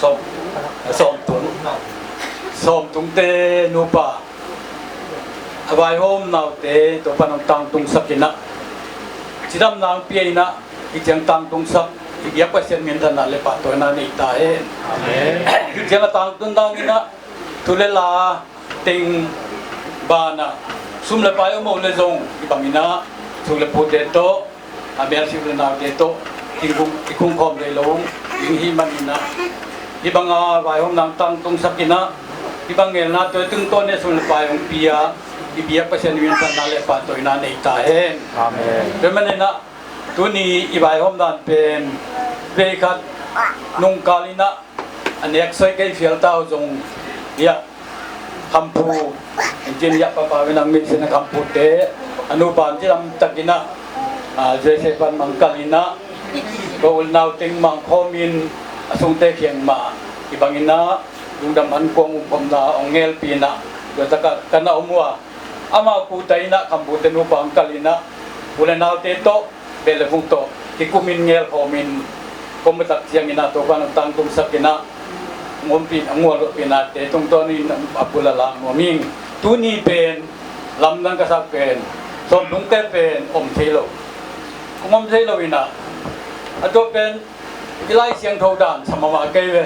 Sawm, sawm tung, sawm tungte nupa, a vaihawm naute Topa'n hong tangtungsak in ah, cidamna hong pia in ah, hih ciang tangtungsak i biak Pasian minthanna le pahtawina nei ta hen. Amen. Hih ciang a tangtun dan in ah, thu le la teng banah, sum le pai om lo le zong hih bangin ah, sum le pute tawh, a, bialsi u le naute tawh kingkhung, i khungkhawm rei lo ding hih manin ah, hih banga vaihawmna tangtungsak in ah, hih bang ngelna tua tungtawn in sum le pai hong pia i biak Pasian minthanna le pahtawina nei ta hen. Amen. Tua manin ah, tuni i vaihawm dan pen vei khat nungkal in ah, a nek soi kei fial ta uh zong, hiah Khamphu, engine hiah papa ve nang mei sena Khamphute, a nupa cidam takin ah, a, J C pan mang kal in ah, ko u le nau teng mang khawm in, a sungte kiang mah hih bangin ah lungdam an kuang umkhopna hong ngelpih in ah, tua takah ka na om uh a, amau kuta in ah Khamphute nupa hong kal in ah, u le naute tawh, beh le vung tawh kikum in, ngelkhawm in, kum a tak ciangin ah Topa'n hong tangtungsak in ah, hong ompih, hong gualzawhpihnate tungtawn in a bul a lak nuam ing. Tuni pen lamdang ka sak pen, sawm tungte pen om thei lo, kong om thei lo in ah, a tua pen i Lai Siangtho dan sa mahmah kei ve.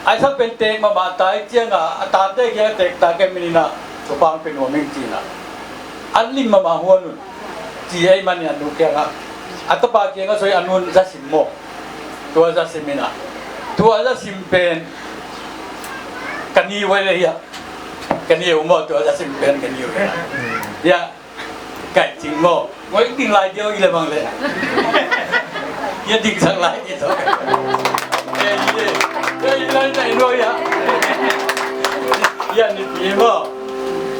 Isaac pen teek mahmah ta ahih ciangah, a tate kiangah teek ta kei manin ah, thupha hong pia nuam ing ci-in ah, an lim mahmah huan un, ci ahih manin a nu kiangah, a tapa kiangah soi, a nu'n za sim maw. Tua za sim in ah, tua za sim pen ka ni uh ei le hiah, ka ni uh maw, tua za sim pen ka ni uh ei le hiah. Kaih cing maw? Ngoi ding lai diau i le bang le. Ia ding sak lai di tawh. Ia i le. Ia i lai nai nuai ia. Ia ni pi maw?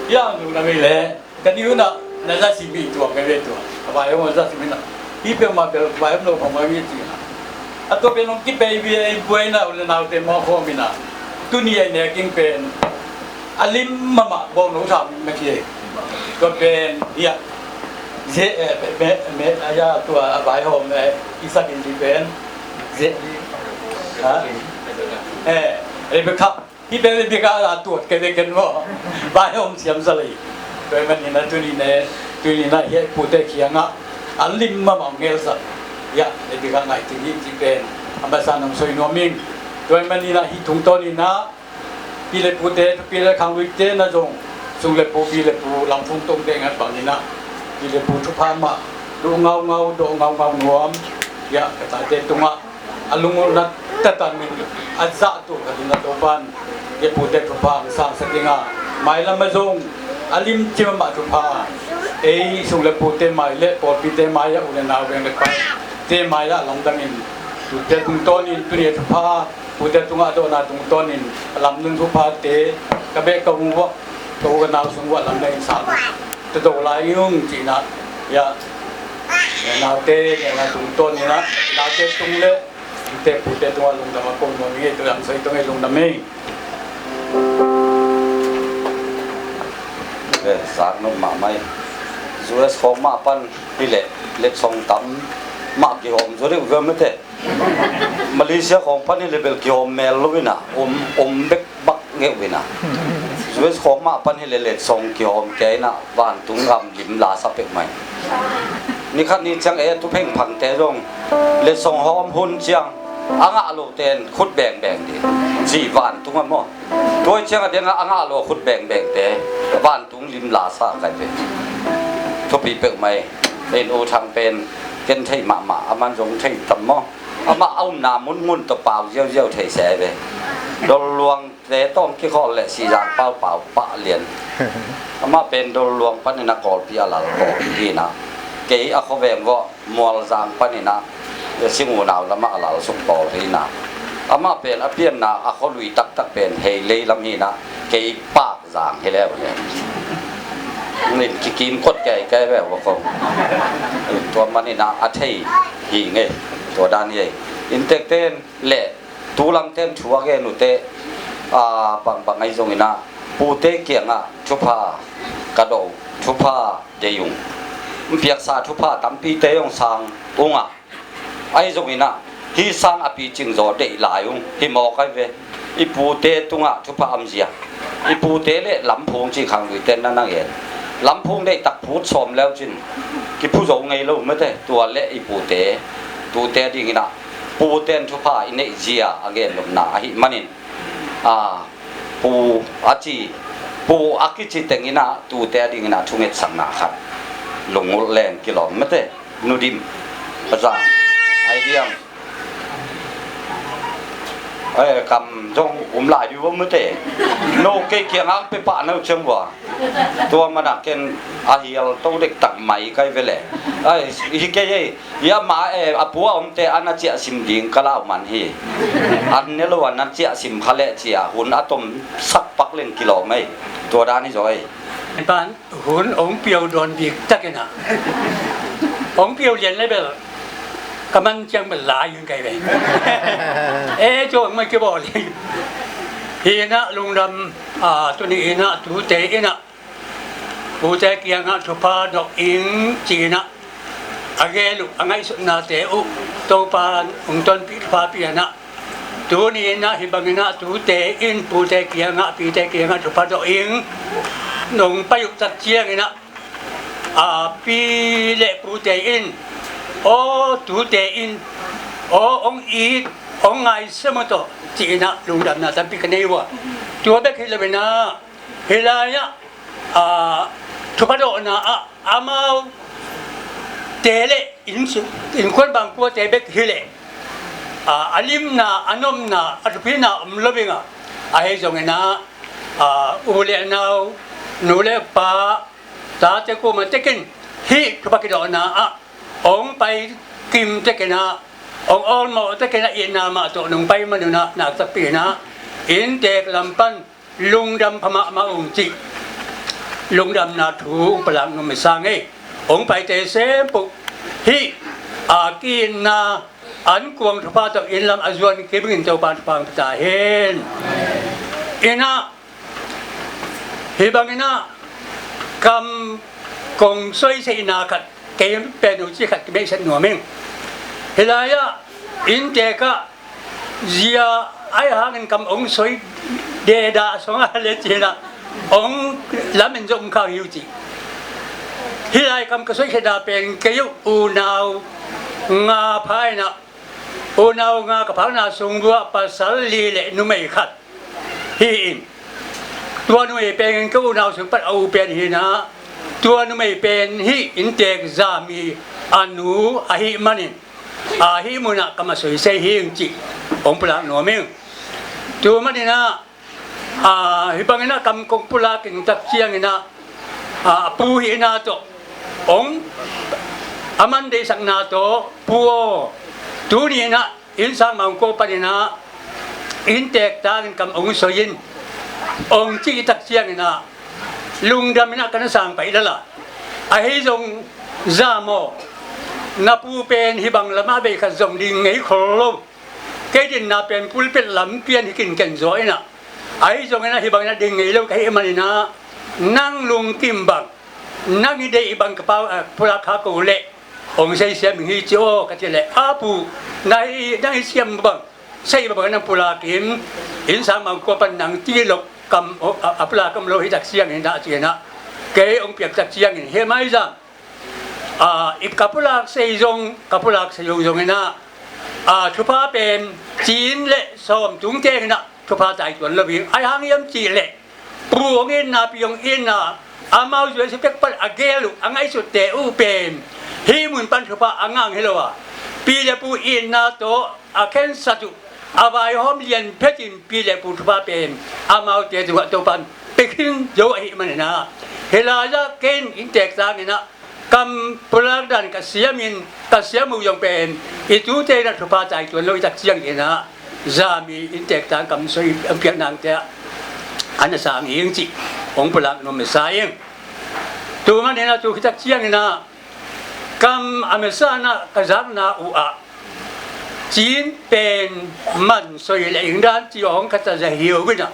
Ia ang dung na mei le. Ka ni uh na, na za si mi tua ka ve tua. A vai hong za si mi na. Hi pe ma bel vai hong lo pa ma mi ci na. A tua pen hong kipei bia i buai na, u le naute mawk khawm in ah, tuni a i nek ing pen a lim mahmah bawng lo sam mah hi. Tua pen hiah, ze, eh, me, me, a ya tua a vaihawm, eh, Isak in ci pen, ze, ha? Eh, Rebekah. Hih pen Rebekah a tuat kei ve ken maw? Vaihawm siam sa lei. Tua ahih manin ah tuni in, tuni in ah hiah i pute kiangah a lim mahmah hong ngelsak, hiah Rebekah ngaih cing hi cih pen a masa in hong soi nuam ing. Tua ahih manin ah hih tungtawn in ah pi le pute, thupi le khangluite na zong, sung le pu, pi le pu, lamfung tongte ngat bangin ah pi le pu thupha mah, duh ngaungau, dawh ngaungau nuam, hiah ka tate tungah a lungulhna tatan in a zahtu khat in a Topa'n i pute thupha hong sangsak ding a, mailam ah zong a limci mahmah thupha, ei sung le pute mai le pawlpite mai ah, u le nau, veng le paite mai ah lamdang in, tute tungtawn in tuni a thupha, pute tungah a dawhna tungtawn in a lamdang thuphate ka beh ka hung uah, ka u ka nau sung uah lamdang in sang, tua do lai ung ci-in ah, hiah Naute, nena tungtawn inah, naute tung le, innte pute tungah lungdam a ko nuam ing ei, tu dang soi tung ei lungdam ing. Eh, sang nuam mahmah ing. U S khawng mah pan hileh, letsong tam mah kihawm zaw deuh viau mete. Malaysia khawng pan hileh bel kihawm mel lo inah, om, om bek bak ngeuh inah. U S khawng mah pan hileh letsong kihawm kei inah, vantung gam lim lasa peuhmah ing. Nikhat ni ciang e tu phengphangte zong letsong hawm hun ciang a ngah lote in khut bengbeng ding, ci vantung a maw. Tua ciang a dengah a ngah lo khut bengbengte vantung lim lasa kai ve. Thupi peuhmah ing. In U Thang pen ken thei mahmah, aman zong thei tam maw. Amah a umna munmun tawh pau ziauziau thei se ve. Dol luang te tawng kikhawl le Sihzang Pau Pau Pah Lian. Amah pen Dol luang panin a Kawlpi a lal kawm hi inah, kei a khuaveng vawh Mualzang panin ah Sing unau lamah a lal suk pawl hi inah, amah pen a pianna a khualui taktak pen Heilei lam hi inah, kei Pakzang hi leu le. Nin kikim kot kei kei ve vawh ko. Tua manin ah a thei hi ngei. Tua dan hi ei. Inntekte in le tu langte in thu a gen uh teh, a, bangbang ahi zong inah, pute kiangah thupha ka dawh uh, thupha dei ung. Hong piaksa thupha tampite hong sang ung a, ahi zong inah, hih sang a picing zaw deih lai ung, hi mawk ai ve. I pute tungah thupha a omzia, i pute le lamphung cih khangluite in na na gen. Lamphung deihtak phut sawm leu cin kiphu zo ngei lo mete, tua le i pute, tute ding inah, pute in thupha i neihzia a gennopna ahih manin, a, pu a ci, pu a kici teng inah tute a ding inah thungetsakna khat, lungulh leng kilawm mete, nudim, pazang, aidiam. Eh, kam zong um lai dih uh mete. No kei kiangah pe pah no ciang vua. Tua manah ken a hial to dektak mai kai ve le. Ai, hi kei ei, hi ama, eh, a pu a omte an a ciahsim ding ka lau man hi. An ne lo an a ciahsim kha leh cia, hun a tom sak pak leng kilawm ei. Tua dan hi zaw ei. Pan hun ong piau dawn bik tak inah, ong piau lian le bel ka man ciang bel lai hun kai ve. Eh, cawk mai kibawl hi. Hi inah lungdam, a, tuni inah tute inah pute kiangah thupha dawh ing ci inah a gel uh, a ngaihsutnate uh Topa ong tonpih thupha pia inah, tuni inah hi bang inah tute in pute kiangah, pite kiangah thupha dawh ing. Nong pai uh tak ciang inah, a, pi le pute in, aw tute in, aw ong it, ong ngaisem uh tawh ci inah lungdamna tampi ka nei uh a. Tua bek hi lo inah, hi lai-ah, a, thupha dawhna ah amaute le inn, innkuan bangkuate bek hileh, a, a limna, a nopna, a thupina om lo ing a, ahi zong inah, a, u le nau, nu le pa, tate kuamah tekin hih thupha kidawhna ah ong pai kim tekin ah, ong awlmawh tekin ah, itna mah tawh nong pai man un ah, naktakpi inah inntek lam pan lungdam pha mahmah ung cih lungdamna thu ong palak nuam hi sang ei. Ong paite sempuh hih a ki-itna ankuang thupha tawh inn lam a zuan kim in Topa in thupha ong pia ta hen. Inah, hi bang inah kam kong soiseihna khat, kei pen uh ci khat kimeihset nuam ing. Hi lai-ah inntek ah zia ahi hangin kam ong soi deda song a le ci inah ong lamen zong um khang hi uh cih. Hi lai kam ka soisehna pen kei uh unau nga pha inah, unau nga ka phakna sung buah pasal li le numei khat hi in, tua numei pen ka unau sung pan a u pen hi inah, tua numei pen hih inntek zami a nu ahih manin, a, hih munah kam a soisei hi ing cih ong pulak nuam ing. Tua man inah, a, hi bang inah kam kong pulak ing tak ciang inah, a, a pu hihna tawh ong, a man deihsakna tawh, pu aw, tuni inah innsang mangko pan inah inntek tangin kam ong soi in, ong cih tak ciang inah lungdam inah ka na sang pai lala. Ahi zong zam aw, Na pu pen hih bang lamah bei khat zong ding ngei khol lo. Kei dinna pen pulpit lam pian hi kinken zaw inah, ahi zongin ah hih bangin ah ding ngei lo ka hih maninah, nang lungkim bang, nang i deih bang ka pau, ah, pulak kha ko leh hong sei siam ing hi ci aw ka ci leh, a pu, nang i, nang i siam bang, sei bang bang nang pulak in, innsang bang kua pan nang ti lo kam, a, a pulak kam lo hi tak ciangin ah ci inah, kei hong piak tak ciangin hi mai zang. A, i ka pulak sei zong, ka pulak sei zong zong inah, a, thupha pen cin le sawm tung teng inah thupha tai tuan lo hi. Ai hang hiam cih leh pu hong itna, pi hong itna, amau zuai su pek pan a gel uh, a ngaihsutte uh pen hih mun pan thupha a ngah hi lo a, pi le pu itna tawh a khensat uh, a vaihawm lian phetin pi le pu thupha pen amaute tungah Topan pia khin zo ahih maninah, hih lai-ah ken inntek tang inah kam pulak dan ka siamin, ka siam uh zong pen i tute inah thupha tai tuan lo i tak ciangin ah, zami inntek tang kam soi an piak nangte ah an a sang ing cih hong pulak nuam masa ing. Tu maninah tu khit tak ciangin ah kam a masa inah ka zakna uh ah cin pen man soi le ing dan ci hong ka ta za hiau inah,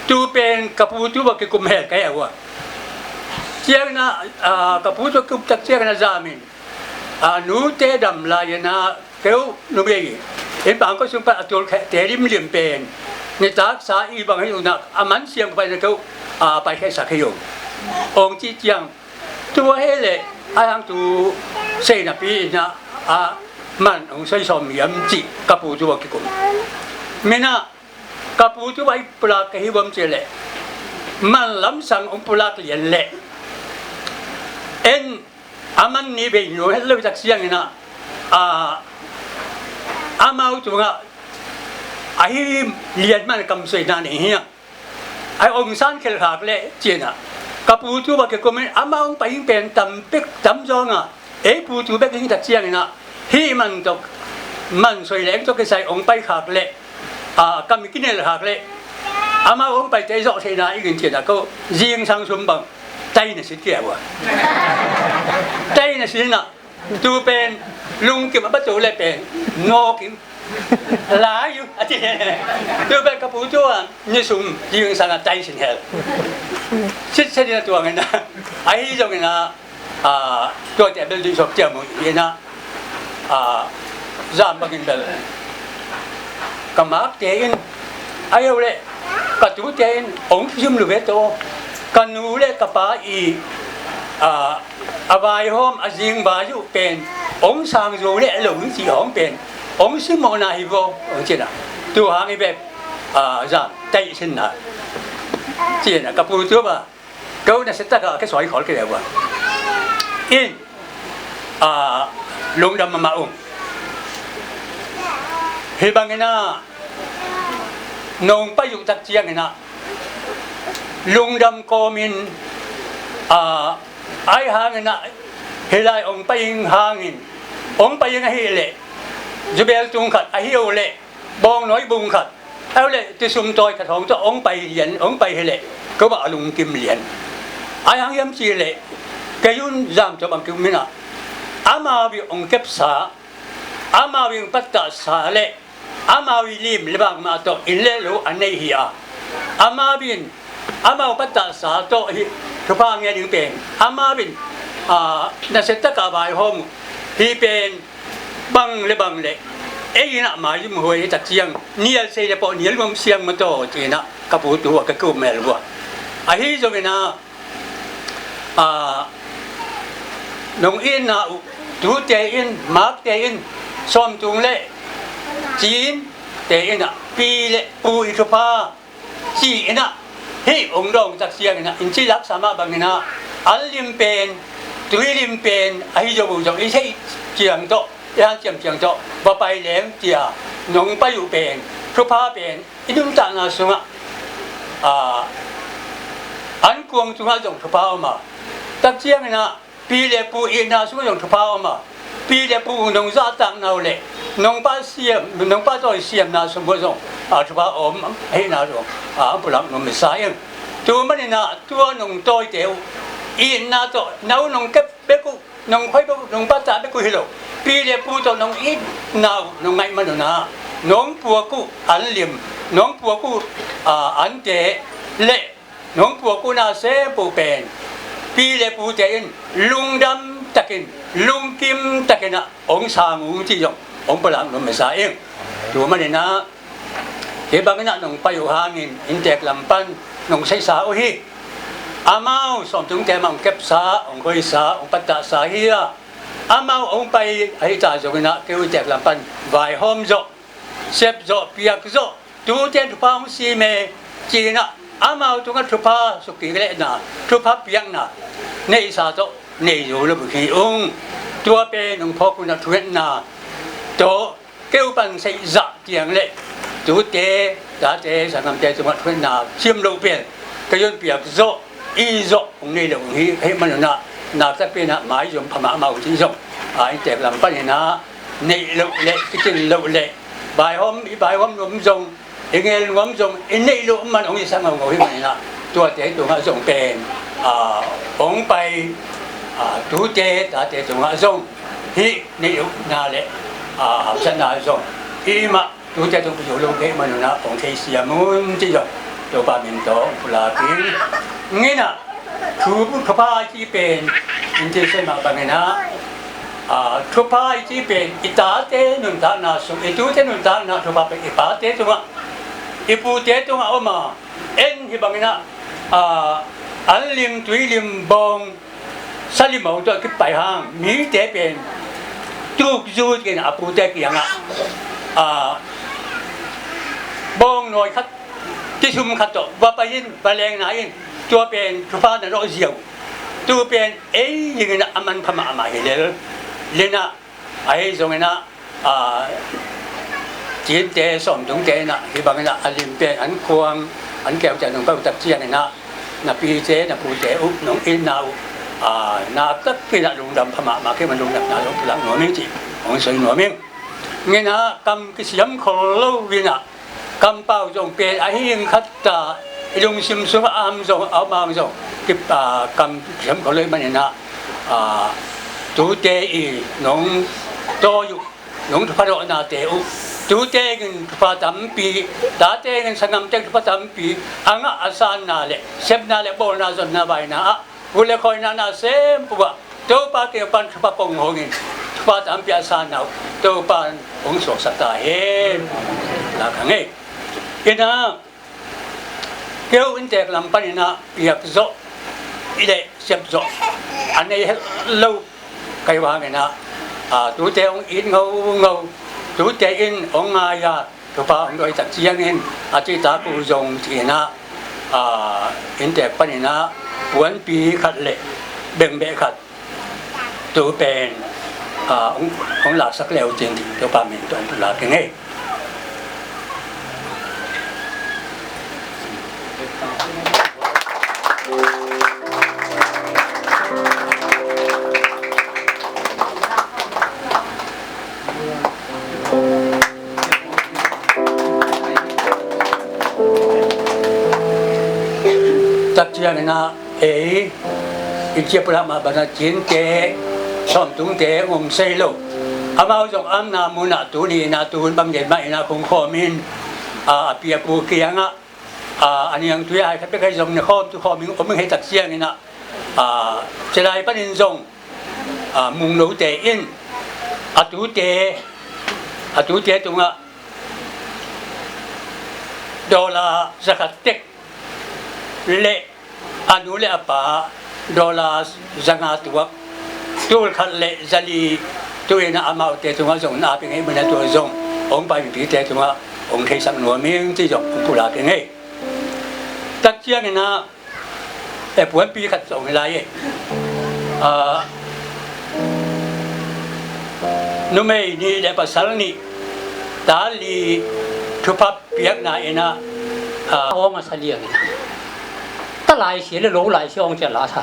tu pen ka pu tu va kikum hel ka hia uh a. Ciangin ah, a, ka pu tu va kikum tak ciangin ah zamin, a, nute dam lai inah keu nu bei in pang ko sung pan a tul kheh te limlim pen ni taksa i bang hi unah a man siang pai na keu, a, pai kheh sak hi uh hong ci ciang, tua hi leh ai hang tu sei napi inah a man hong soi sawm hiam cih ka pu tu va kikum. Minah ka pu tu va i pulak ka hi vuam cih leh man lamsang hong pulak lian leh en a man ni bei nuam het lo i tak ciangin ah, a, amau tungah ahi lian man kam soina nei hi a. Ai hong san khel khak leh ci inah ka pu tu va kikum in amau hong pai ing pen tam pek tam zawng a, ei pu tu bek ing tak ciangin ah hih man tawh man soi le eng tawh kisai hong pai khak leh, a, kam i kinel khak leh amau hong pai te zawh theihna ing in ci inah ko zingsang sum bang tai na sin kia uh a. Tai na sin inah tu pen lungkim a batu le pen nawk in lai uh a ci. Tu pen ka pu tu a ni sum zingsang a tai sin hel sit set inah tuang inah, ahi zongin ah, a, tuate bel duh sawp ciam uh inah, a, zam bangin bel ka makte in, ahi uh leh ka tute in hong thusim lu ve tawh, ka nu le ka pa i, a, a vaihawm a zing vai uh pen hong sang zo le lo hi ci hong pen hong simmawhna hi vaw hong ci inah, tu hang i bep, a, zam tai sinna ci inah ka pu tu va ko na se tak a ka soi khol kei le uh a. In, a, lungdam mahmah ung. Hih bangin ah nong pai uh tak ciangin ah lungdam kawmin, a, ai hangin ah hih lai hong pai ing hangin, hong pai ing ahih leh zubel tung khat ahi uh leh bawngnawi bung khat, ahi uh leh tusum tawi khat hong tawh hong pai lian, hong pai hi leh ko bah a lungkim lian. Ai hang hiam cih leh kei un zam tawh bang kium inah amau i hong kepsa, amau i hong pattahsa le amau i lim le bang mah tawh inn le lo a nei hi a. Amau in amau pattahsa tawh hih thupha ngen ding pen amau in, a, nasia tak a vaihawm uh hi pen bang le bang le ei inah maizum huai hi tak ciang nial sei le pawh nial nuam siang mataw ci inah ka pu tu a ka kikum hel uh a. Ahi zongin ah, a, nong itna uh tute in, makte in, sawmtung le cinte in ah pi le pu i thupha ci inah hih hong dawng tak ciang inah in ci laksa mah bang inah an lim pen, tui lim pen ahi zo uh zong i theih ciang tawh, i hanciam ciang tawh va pai leng cia nong pai uh pen, thupha pen i nuntakna sungah, a, an kuang tungah zong thupha om a, tak ciang inah pi le pu itna sungah zong thupha om a, pi le pu nong zahtakna uh le nong pa siam, nong pa tawi siamna sungah zong, a, thupha om ahihna zong, a, pulak nuam masa ing. Tu manin ah tua nong tawite uh itna tawh na u nong kep bek uh nong khoi bek, nong pattah bek uh hi lo. Pi le pu tawh nong itna uh nong ngaih man un ah, nong puak uh an lim, nong puak uh, a, ante le nong puak uh na sem uh pen pi le pute in lungdam takin, lungkim takin ah hong sang ung cih zong hong pulak nuam masa ing. Tua manin ah hih bangin ah nong pai uh hangin inntek lam pan nong saihsa uh hi. Amau sawmtungte mah hong kepsa, hong khoisa, hong pattahsa hi a, amau hong pai ahih ta zongin ah kei uh inntek lam pan vaihawm zawh, sep zawh, piak zawh, tute in thupha hong sim e ci-in ah amau tungah thupha sukkik lehna, thupha piakna neihsa tawh nei zo lo hi ung. Tua pen hong phawk un ah thungetna tawh kei uh pan seihzah tiang le tute, tate, sanggamte tungah thungetna sim loh pen kei un piak zawh, i zawh hong nei lo hong hi, ahih man un ah naktak pen ah maizum pha mahmah uh cih zong, a, inntek lam panin ah neih loh le, kicin loh le, vaihawm, i vaihawm nuam zong, i ngel nuam zong, i neih loh man hong i sang ngaungau ahih manin ah tuate tungah zong pen, a, hong pai, a, tute, tate tungah zong hih neih lohna le, a, haksatna zong i mah tute tung pi zo lo kei man un ah hong theisiam un cih zong Topa min tawh hong pulak ing. Ngen ah thu, thupha i cih pen in cih soi mah bangin ah, a, thupha i cih pen i tate nuntakna sung, i tute nuntakna thupha pen i pate tungah, i pute tungah om a, en hih bangin ah, a, an lim, tui lim, bawng, sa lim aw tawh kipai hang mite pen tukzui ken a pute kiangah, a, bawngnawi khat, kisum khat tawh va pai in, va lengna in, tua pen thupha na lawh ziau. Tu pen ei dingin a manpha mahmah hi lel. Lenah ahi zongin ah, a, cinte sawmtungte in ah hih bangin ah a lim pen an khuang, an keu ciang nong pai uh tak ciangin ah na pite, na pute uh, nong itna uh, a, naktak pi in ah lungdam pha mahmah kei man, lungdamna zong pulak nuam ing cih hong soi nuam ing. Ngen ah kam kisiam khol lo in ah, kampau zong pen a hing khat ta, i lungsim sungah a om zong, a om ang zong, ki, a, kam kisiam khol lo ahih manin ah, a, tute i nong tawi uh, nong thupha dawhnate uh, tute in thupha tampi, tate in sanggamte thupha tampi a ngah a sanna le sepna le bawlna, zonna, vaina ah, pu le khawina na sem uh ah, Topa kiang pan thupha kong hong in, thupha tampi a sanna uh Topa in hong suaksak ta hen. Lak hang ei. Ina, keu inntek lam panin ah piak zawh i le sep zawh a nei het lo kai vangin ah, a, tute hong it ngaungau, tute in hong ngai a, thupha hong dawi tak ciangin a cihtak uh zong ci-in ah, a, inntek panin ah puanpi khat le bengbeh khat tu pen, a, hong, hong laksak le uh cin, Topa min tawh hong pulak ing ei. Tak ciangin ah ei, i cia pulak mah bangin ah cinte sawmtungte ngom sei lo. Amau zong a omna munah tuni in ah, tu hun bang gen mah in ah khungkhawm in, a, a pi a pu kiangah, a, a niangtui a hai khat pek ahi zong ne khawm, tu khawm in om ing, hei tak ciangin ah, a, cia lai panin zong, a, Munglote in a tute, a tute tungah dollar za khat tek le a nu le a pa dollar za nga tuak, tul khat le za li, tu-in ah amaute tungah zong na ap ing ei, munah tua zong hong pai mipite tungah hong theisak nuam ing cih zong hong pulak ing ei. Tak ciangin ah, e, puanpi khat zong hi lai e. A, numei nih le pasal nih, ta li thupha piakna in ah, a, hong a sa liang in ah, ta lai sia le lo lai sia hong cian la sa.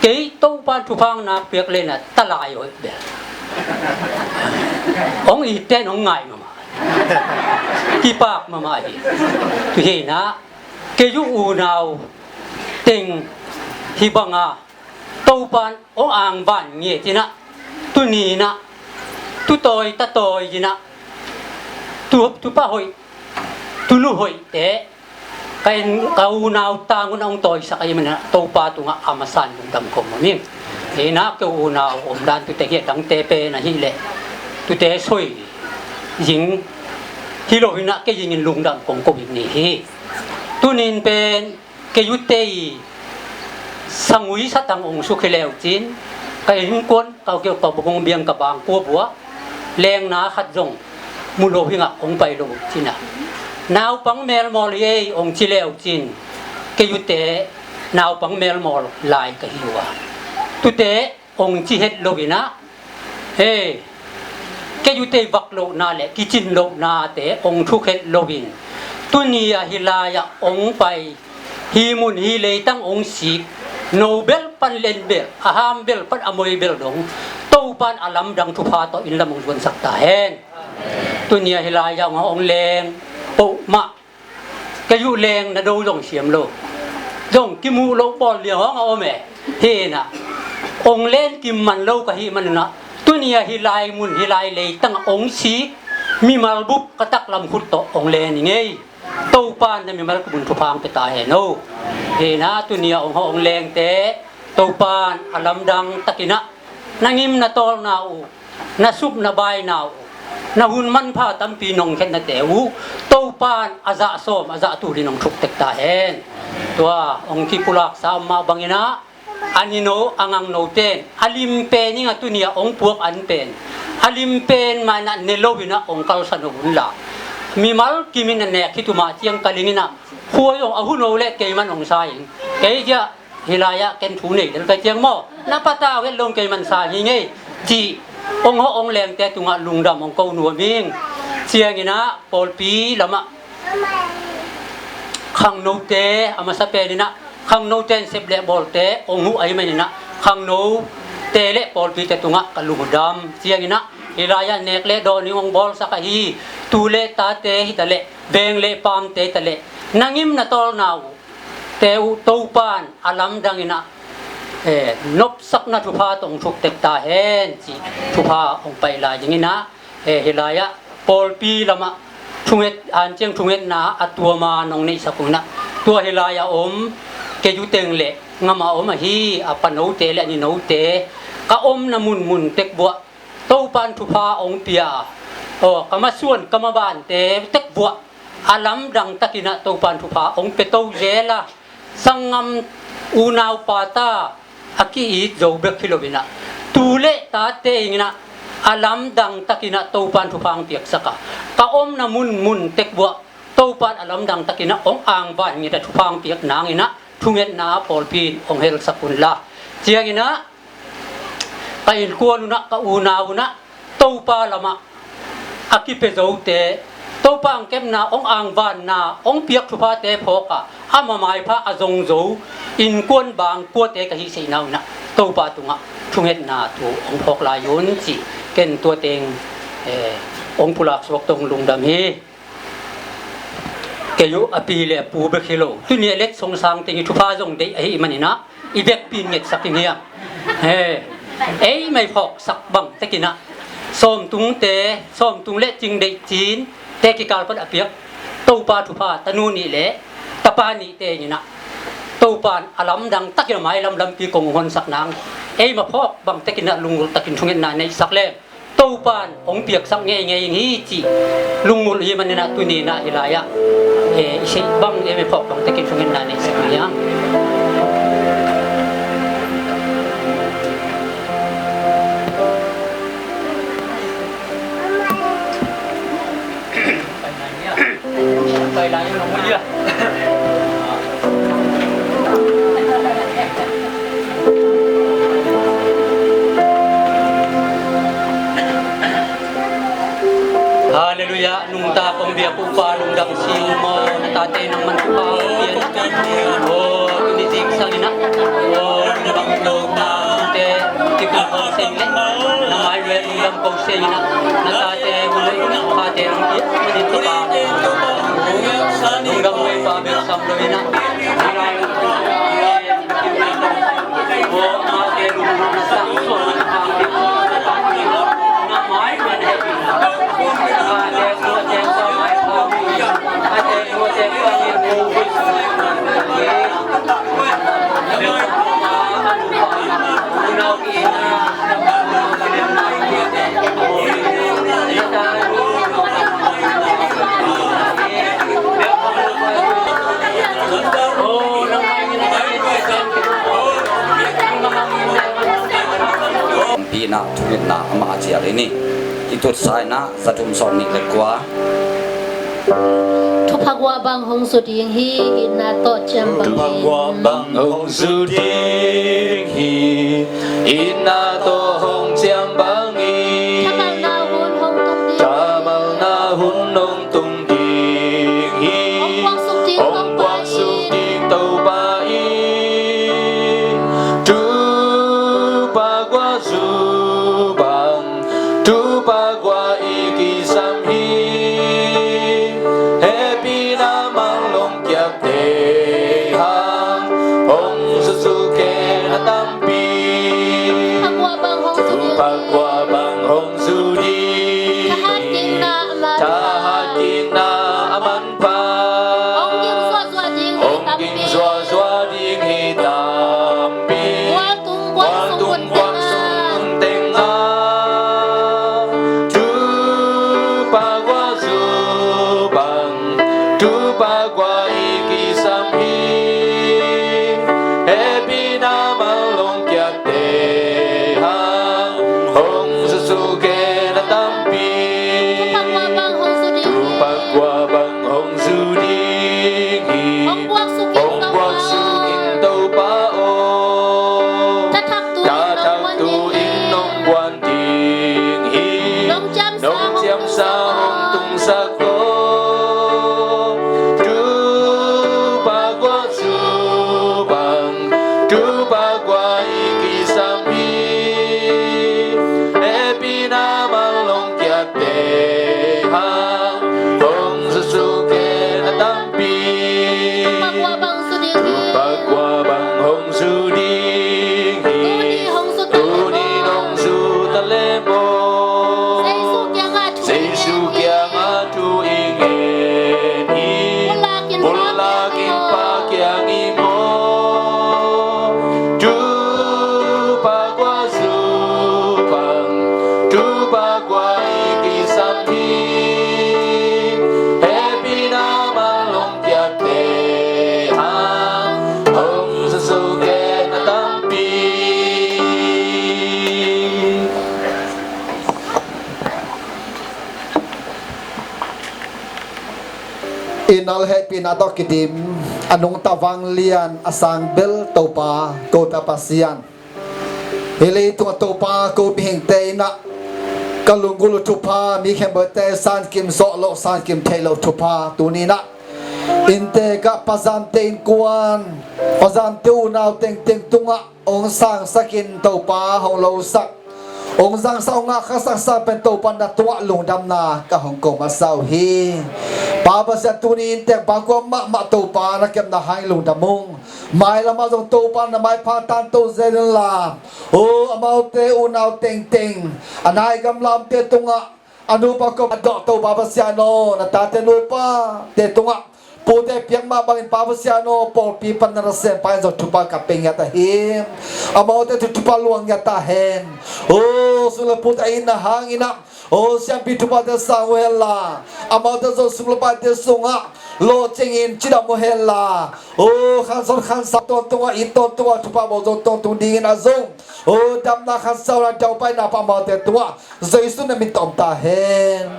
Kei Topa in thupha hong nak piak le in ah ta lai hoih bel hong itte in hong ngai mahmah, kipak mahmah hi. Tu hi in ah, kei zong unau teng hih banga Topan hong angvan ngiat in ah, tuni in ah, tu tawi ta tawi in ah, tu, tu pa hoih, tu nu hoih te, ka en, ka unau tang un a hong tawisak ahih manin ah, Topa tungah a masa in lungdam kong om ing. Hi in ah, kei unau om dan tute hi a, dangte pen ahih leh tute soi zing hi lo in ah, kei zingin lungdam kong ko bek ni hi. Tuni in pen kei ute i sangui satang hong suk hi leu cin, ka innkuan, ka keu, ka bukung biang, ka bangkua buah, lengna khat zong mu lo hi ngah, hong pai lo cin ah, naupang melmawl hi ei hong ci leu cin, kei ute naupang melmawl lai ka hi uh a, tute hong ci het lo in ah, he, kei ute i vak lohna le kicin lohnate hong thuk het lo in, tuni a hih lai-ah hong pai, hih mun hih leitang hong sik, no bel pan len bel, a ham bel pan a moi bel dong, Topan a lamdang thupha tawh inn lam hong zuansak ta hen. Tuni a hih lai-ah hong, hong leng, oh mah, kei uh leng na do zong siam lo, zong kimuh loh bawl liang hong a om e. Hi in ah, hong len kim man lo ka hih manin ah, tuni a hih lai mun hih lai leitang ah hong sik mimal bup ka taklam khut tawh hong len ing ei. Topan na mimal kibun thupha hong pia ta hen o. Hi in ah, tuni a hong, hong lengte, Topan a lamdang takin ah, na ngim na tawlna uh, na sup na baina uh, na hun manpha tampi nong khetnate uh, Topan a zah sawm a zah tul in hong thuk tek ta hen. Tua hong kipulaksa om mah bangin ah, a nino a ngangnote in a lim pen ing a, tuni a hong puak an pen a lim pen mah in ah ne lo in ah hong kalsa no un la, mimal kim in a nek khit uh mah ciang ka ling in ah, khuai hong a hun o leh kei man hong sa ing. Kei ciah hih lai-ah ken thu nei lel ka ciang maw, na patau het lo in kei man sa hi ing ei, cih hong hawh hong lengte tungah lungdam hong ko nuam ing. Ciangin ah pawlpi lamah khangnote, a masa pen in ah khangnote in sep le bawlte hong huh ahih manin ah, khangnote le pawlpite tungah ka lungdam. Ciangin ah hih lai-ah nek le dawn in hong bawlsak ahi tu le tate hi ta leh, veng le paamte hi ta leh, na ngim na tawlna uh te uh Topan a lamdang in ah, eh, nopsakna thupha tawh hong thuk tek ta hen cih thupha hong pai lai ding in ah, eh, hih lai-ah pawlpi lamah thunget, hanciang thungetna a tuam a nong neihsak un ah, tua hih lai-ah om kei uh teng le ngam a om ahi a panote le a ninote, ka omna munmun tekbuah Topan thupha hong pia, aw, ka masuan ka mabante tekbuah a lamdang takin ah Topan thupha hong pia to zel a, sanggam unau pata a ki-it zo bek hi lo in ah, tu le tate in ah a lamdang takin ah Topan thupha hong piaksak a, ka omna munmun tekbuah Topan a lamdang takin ah hong angvan ngiat a thupha hong piak nangin ah, thungetna pawlpi in hong helsak un la. Ciangin ah ka innkuan un ah, ka unau un ah, Topa lamah a kipia zote, Topa hong kepna, hong angvanna, hong piak thuphate phawk a, ama maipha a zong zo innkuan bangkuate ka hih seihna un ah, Topa tungah thungetna thu hong phawk lai un cih ken tua teng, eh, hong pulak suak tawh hong lungdam hi. Kei uh a pi le a pu bek hi lo, tuni a letsong sang teng i thupha zong deih ahih manin ah, i vekpi in ngetsak ing hiam? He, ei mah i phawksak bang tekin ah, sawmtungte, sawmtung le cing deih cin te kikal pan a piak Topa thupha, tanu nih le tapa nihte in ah, Topan a lamdang takin a mailam lampi kong honsak nang, ei mah phawk bang tekin ah, lungul takin thungetna neihsak leng, Topan hong piaksak ngeingei ing hi cih lungmulh hi manin ah, tuni in ah hih lai-ah, eh, i sih bang, eh, i phawk bang tekin thungetna neihsak ni hang. Halleluiah. Nungta kong biak uh Pa, lungdam si uh maw, na tate nangman thupha hong pia in ah. Aw, tuni zingsang in ah, aw, lungdam lo, nungte kikul hong seng leh, na mai leh lungdam ko seng in ah, na tate hun lo in ah, pate nang pia manin thupha, lungdam lo i Pa, bel sam lo in ah. Pina thumitna amah a cial in i tutsa in ah za thum sawm nih le kua. Thupha kua bang hong zu ding hi, itna tawh ciam bang hi. Thupha kua bang hong zu ding hi, itna tawh hong ciam bang hi. Thamalna hun hong tung ding. Thamalna hun hong tung ding hi. Hong puaksuk ding Topa i. Thupha kua zu bang, thupha kua i kisam hi. Hehpihna manglong kiapte hang hong zuzu ken a tampi. Thupha kua bang hong zu ding hi. Thupha kua bang hong zu ding hi. Thahat kikna a man. Thahat kikna a man. Hong ging zuahzuah ding hi tampi. Hong ging zuahzuah ding hi tampi. Mualtung guak sung mun teng ah. Mualtung guak sung mun teng ah. Thupha kua zu bang, thupha kua i kisam hi. Hehpihna manglong kiapte hang hong zuzu ken a tampi. Thupha kua bang hong zu ding hi. Thupha kua bang hong zu ding hi. Hong puaksuk in Topa aw. Hong puaksuk in Topa aw. Thathaktu in nong guan ding hi. Nong ciamsa hong tungsak aw. Thupha kua zu bang, thupha kua i kisam hi. Hehpihna manglong kiapte hang hong zuzu ken a tampi. Thupha kua bang hong zu ding hi. Thupha kua bang hong zu ding hi. Tuni hong zu ta lem aw. Tuni hong zu ta lem aw. Jesu kiangah thu i ngen hi. Jesu kiangah thu i ngen hi. Pulak in Pulak in Pa kiang i maw. Thupha kua zu bang, thupha kua i kisam hi. Hehpihna manglong kiapte hang hong zuzu ken a tampi. Itna le hehpihna tawh kidim, a nungta vanglian a sang bel Topa, ko ta Pasian. Hih leitungah Topa, ko mihingte in ah ka lunggulh uh thupha, mi khempeuhte sankim zawh loh, sankim theih loh thupha, tuni in ah inntek ah Pazante innkuan, Pazante unau tengteng tungah hong sangsakin Topa hong losak, hong zangsak, hong ngahkhasak sa pen Topa na tungah lungdamna ka hong ko masa uh hi. Pa Pasian, tuni inntek bakua mahmah Topa na kepna hang lungdam ung. Mailamah zong Topa na maipha tanto zel inla, o amaute unau tengteng, a nai gamla omte tungah, a nupa kop a dawh Topa Pasian aw, na tate nupate tungah pute piak mah bangin Pa Pasian aw, pawlpi pan na nasempa in zong thupha ka pia ngiat ahi. Amaute thu thupha luang ngiat ta hen. O sung le paite in na hang in ah, o siampi thuphate sang uh henla, amaute zong sung le paite sungah lawhcingin cidam uh henla, o khansawn khansa tawntungah, it tawntungah, thupha bawl zong tawntung dingin a zong, o damna khansauna daupaina pa amaute tungah Jesu na min tawh om ta hen.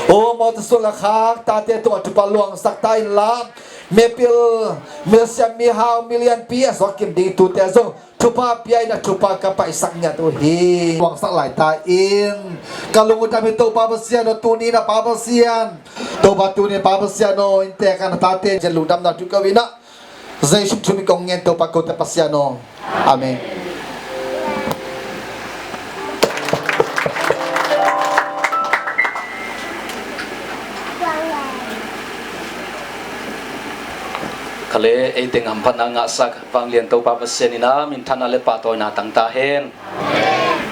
O amaute sung le khak tate tungah thupha luangsak ta inla, mipil, misiam, mihau, milianpi a suak kim ding tute zong thupha pia in ah thupha ka paisak ngiat uh hi. Luangsak lai ta in. Ka lungdam hi Topa Pasian aw, tuni in ah Pa Pasian. Topa tuni in Pa Pasian aw, inntek ah na tate zia lungdamna thu ko in ah Jesu thu min kong ngen Topa ko ta Pasian aw. Amen. Le ei teng hamphatna ngahsak vanglian Topa Pasian in ah minthanna le pahtawina tang ta hen.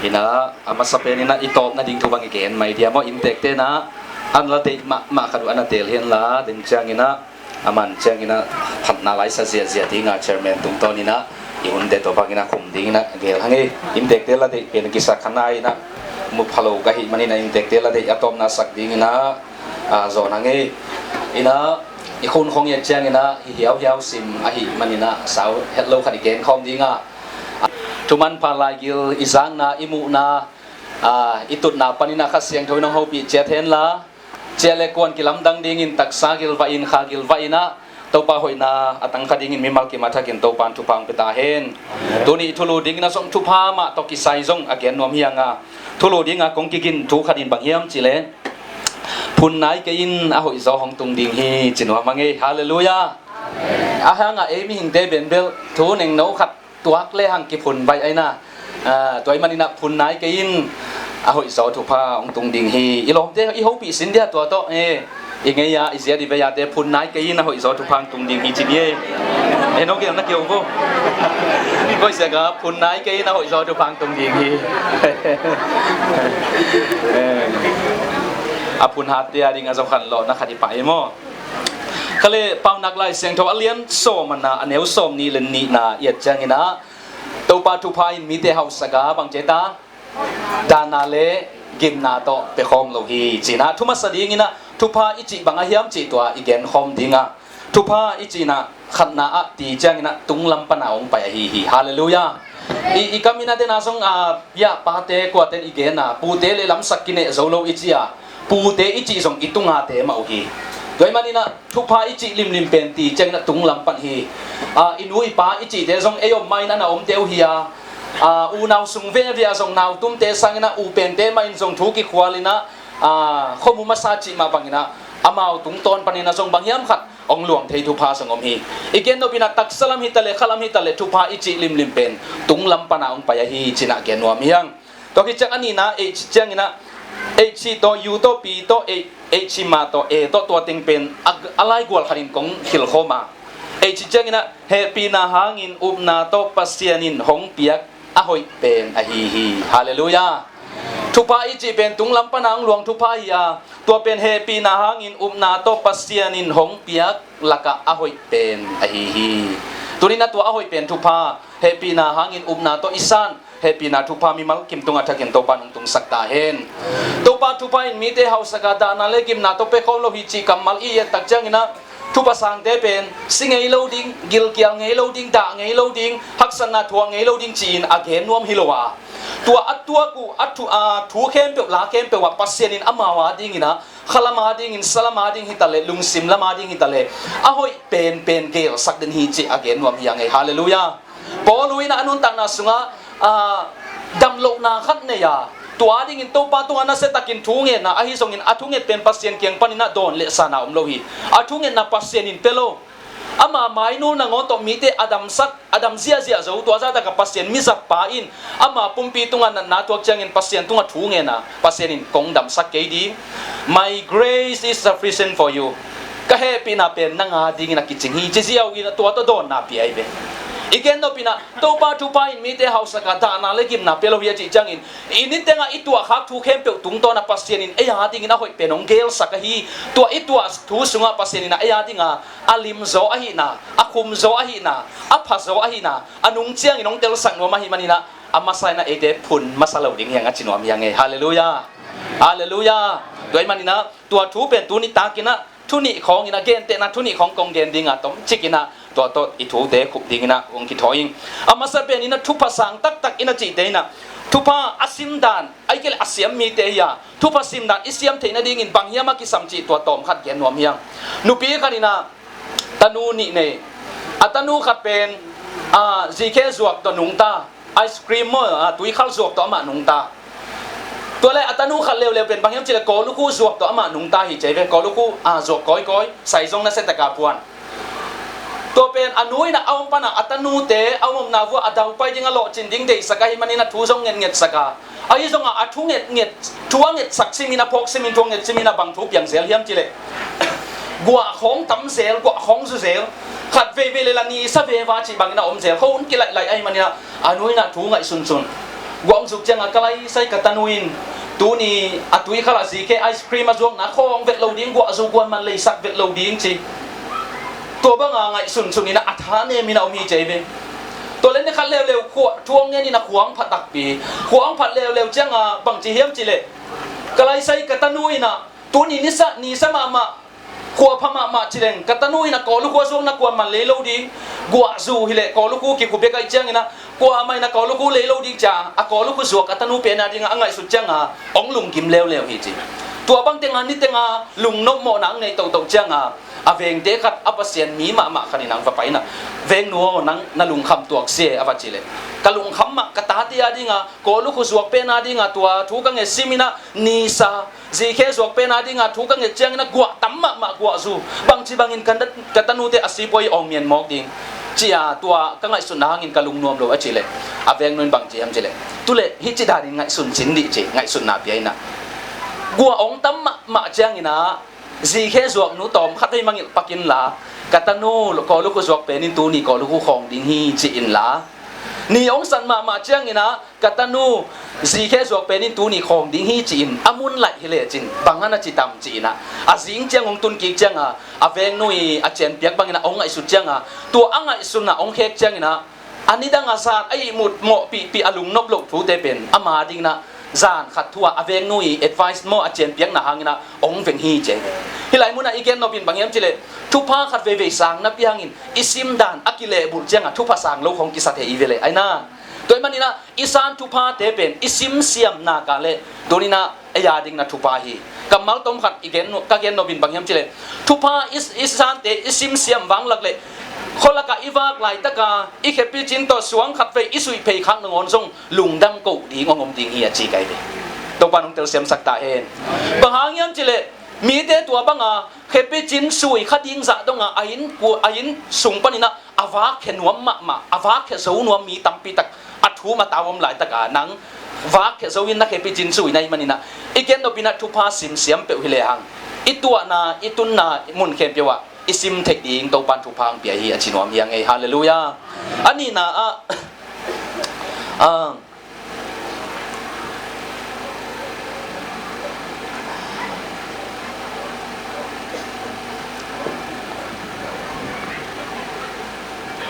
In ah a masa pen in ah i tawpna ding thu bang i gen mai dia maw, inntekte in ah an la deih mahmah khat uh a na teel hen la, den ciangin ah a man ciangin ah phatna laisa ziahziah ding a chairman tungtawn in ah i hunte tawh bang in ah khum ding in ah geel hang ei. Inntekte la deih pen kisa kha nai in ah mu pha lo ka hih manin ah inntekte la deih a tawpna sak ding in ah, a, zawn hang ei. In ah i khun khong i et ciangin ah hi hiauhiau sim ahih manin ah sau het lo khat i gen khawm ding a, thumanpha laigil i zakna, i muhna, a, i tutna panin ah Kha Siangtho in hong hopih ciat hen la, ciah le kuan kilamdang dingin taksa gilvah in, kha gilvah in ah Topa hoihna a tangkha dingin mimal kim a thakin Topa in thupha hong pia ta hen. Tuni i thulu dingin ah zong thupha mah tawh kisai zong a gen nuam hi hang a, thulu ding a kong kigin thu khat in bang hiam cih leh, phun nai kei in, a hoihzaw hong tung ding hi, ci nuam hang ei. Halleluiah. A hang a ei mihingte benbel thu nengno khat tuak le hang kiphun baih ahi na. A, tua ahih manin ah phun nai kei in, a hoihzaw thupha hong tung ding hi. I lawmte i hopih sin dia tua tawh, e, i ngei a, i ziat i vei a te phun nai kei in, a hoihzaw thupha hong tung ding hi ci ni ei. E, no gel na keu vo. Koih sia ka phun nai kei in, a hoihzaw thupha hong tung ding hi. E, a phun hat te a ding a zong khan lawhna khat i pah ei maw. Kha le Paunak Lai Siangtho a lian sawm a na, a neu sawm nih le nihna i et ciangin ah Topa thupha in mite hauhsak a, bang ci ta? Dahna le gimna tawh pia khawm lo hi, ci in ah thu masa dingin ah thupha i cih bang a hiam cih tua i gen khawm ding a, thupha i cih in ah khatna ah ti ciangin ah tunglam pan a hong pai ahi hi. Halleluiah. I, i kam in ah den a zong a, ya, pate kuate in i gen a, pute le lamsak kineh zo lo i ci a, pute i cih zong i tunga te mah uh hi. Tua ahih manin ah thupha i cih limlim pen ti ciangin ah tunglam pan hi. A, i nu i pa i cihte zong ei om mah in a na omte uh hi a, a, unau sung veve a zong nautumte sangin ah u pente mah in zong thu kikhual in ah, a, khuamu masa cih mah bangin ah amau tungtawn panin ah zong bang hiam khat hong luang thei thupha zong om hi. I gen nop in ah taksa lam hi ta le, kha lam hi ta le, thupha i cih limlim pen tunglam pan a hong pai ahi ci in ah gen nuam hi hang. Tua khit ciang a nihna, H ciangin ah, H tawh, U tawh, P tawh, H, H ma tawh, A tawh, tua teng pen a, a laigual khat in kong hilh khawm a. H ciangin ah, hehpihna hangin upna tawh Pasian in hong piak a hoih pen ahi hi. Halleluiah. Thupha i cih pen tunglam pan a hong luang thupha hi a, tua pen hehpihna hangin upna tawh Pasian in hong piak lakah a hoih pen ahi hi. Tuni in ah tua a hoih pen thupha, hehpihna hangin upna tawh i san, hehpihna thupha mimal kim tung a thakin Topa in hong tungsak ta hen. Topa thupha in mite hauhsak a, dahna le gimna tawh pia khawm lo hi cih kammal i et tak ciangin ah thupha sangte pen si ngei lo ding, gilkial ngei lo ding, dah ngei lo ding, haksatna thuak ngei lo ding ci-in a gen nuam hi lo a, tua a tuak uh a thu, a thu khempeuh, la khempeuh ah Pasian in amau a dingin ah, kha lam a dingin, sa lam a ding hi ta le, lungsim lam a ding hi ta le, a hoih penpen gelsak den hi cih a gen nuam hi hang ei. Halleluiah. Paul in a nuntakna sungah, a, damlohna khat nei a, tua dingin Topa tungah nasia takin thungetna, ahi zongin a thunget pen Pasian kiang panin ah dawn le san a om lo hi. A thungetna Pasian in pia lo. Ama mainul nangawn tawh mite a damsak, a dam ziahziah zo, tua zahtakah Pasian mizatpa in ama pumpi tungah natna tuak ciangin Pasian tungah thungetna, Pasian in kong damsak kei ding. My grace is sufficient for you. Ka hehpihna pen nang a dingin a kicing hi, ci ziau in a tua tawh dawnna pia ahi ve. I gen nop in ah Topa thupha in mite hauhsak a, dahna le gimna pia lo hi a cih ciangin, i nitengah i tuahkhak thu khempeuh tungtawn a Pasian in ei a dingin a hoih pen hong gelsak ahi. Tua i tuah thu sungah Pasian in a ei a dinga a limzaw ahihna, a khumzaw ahihna, a phazaw ahihna a nung ciangin hong telsak nuam ahih manin ah, a masa in ah eite phun masa lo ding hi hang a ci nuam hi hang ei. Halleluiah. Halleluiah. Tua ahih manin ah tua thu pen tuni takin ah thu nih khawng in ah, gentehna thu nih khawng kong gen ding a, tomcik in ah tua tawh i thute khup ding in ah hong kithawi ing. A masa pen in ah thupha sang taktak in ah cihte in ah, thupha a simdan, ahih kei leh a siam mite hi a, thupha simdan i siam theih nadingin bang hiam a kisam cih tua tawm khat gen nuam hi hang. Nupi khat in ah tanu nih nei. A tanu khat pen, a, zikhe zuak tawh nungta, ice cream maw, a, tuikhal zuak tawh amah nungta. Tua le a tanu khat leuleu pen bang hiam cih leh kawlukhu zuak tawh amah nungta hi ci ve, kawlukhu, a, zuak kawikawi, sai zong nasia tak a phuan. Tua pen a nu in ah a om pan a, a tanute a om omna vuah a daupai ding, a lawhcin ding deihsak ahih manin a thu zong ngetngetsak a, ahi zongah a thu ngetnget, thu a ngetsak simin, a phawk simin, thu a nget simin a bang thu piang zel hiam cih leh guah khawng tam zel, guah khawng zu zel. Khat veivei le la ni sa veva cih bangin a om zel. Kho hun kilaih laih ahih manin ah, a nu in ah thu ngaihsunsun. Guah hong zuk ciangah ka laisai ka tanu in tuni a tuikhal ah zikhe ice cream a zuakna khawng vet lo ding, guah zu guah man leisak vet lo ding ci. Tua banga ngaihsunsun in ah a thanem in a om hi ci ei ve. Tua le ni khat leuleu khua, thu hong ngen in ah khua hong phat takpi. Khua hong phat leuleu ciangah bangci hiam cih leh, ka laisai ka tanu in ah tuni ni sa, ni sa mahmah, khua pha mahmah ci leng, ka tanu in a kawlukhu a zuakna kuaman lei lo ding, guah zu hileh kawlukhu kikhu bek ahih ciangin ah, kuamah in a kawlukhu lei lo ding cia, a kawlukhu zuak a tanu pen a dingah a ngaihsut ciangah hong lunggim leuleu hi ci. Tua bang tengah ni tengah lungnop mawhna hong neih tohtoh ciangah, a vengte khat a Pasian mi mahmah khat in hong va pai in ah, "Vengnu aw, nang na lungkham tuak sia," a va ci leh, "Ka lungkham mah, ka tate a dingah kawlukhu zuak pen a dingah tua thu ka nget sim in ah, ni sa, zikhe zuak pen a dingah thu ka nget ciangin ah guah tam mahmah, guah zu. Bangci bangin ka, ka tanute a sipuai awng mian mawk ding," ci-a tua ka ngaihsutna hangin ka lungnuam lo a cih leh, a vengnu in bangci hiam cih leh, "Tu leh hih ci danin ngaihsun cin dih," ci, ngaihsutna pia in ah. Guah awng tam mahmah ciangin ah, zikhe zuaknu tawm khat vei mangilh pak inla, "Ka tanu kawlukhu zuak pen in tuni kawlukhu khawng ding hi," ci inla. Ni hong sat mahmah ciangin ah, "Ka tanu zikhe zuak pen in tuni khawng ding hi," ci-in a mun laih hi lecin, "Bang hang a ci tam?" ci-in ah, a zing ciang hong tun kik ciangah, a vengnu i a cianpiak bangin ah hong ngaihsut ciangah, tua a ngaihsutna hong khek ciangin ah, a nidang a zat a ihmut mawhpihpih a lungnop loh thute pen ama dingin ah zan khat thu-ah a vengnu i advice maw, a cianpiakna hangin ah hong veng hi ci ei ve. Hih lai munah i gen nopin bang hiam cih leh, thupha khat veivei sang napi hangin i simdan a kilehbulh ciangah thupha sang lo khawng kisa thei i ve leh, ai na. Tua ahih manin ah i san thuphate pen i simsiam nak leh tuni-in ah ei a dingin ah thupha hi. Kammal tom khat i gen, ka gen nopin bang hiam cih leh, thupha i, i sante i simsiam vanglak leh, khualakah i vak laitaka i khepi cin tawh suang khat vei i suih phei khak nangawn zong lungdam koh ding hong om ding hi a ci ka hi ve. Topa'n hong telsiamsak ta hen. Bang hang hiam cih leh, mite tua banga khepi cin sui kha ding zah dongah a inn, a inn sung panin ah a vakkhia nuam mahmah, a vakkhia zo nuam mi tampi tak a thum a tau om laitaka nang vakkhia zo in na khepi cin sui na hih manin ah, i gen nopin ah thupha simsiam peuh hi lehang, i tuahna, i tunna mun khempeuh ah i sim theih ding Topa'n thupha hong pia hi a ci nuam hi ing ei. Halleluiah. A nihna ah, ah,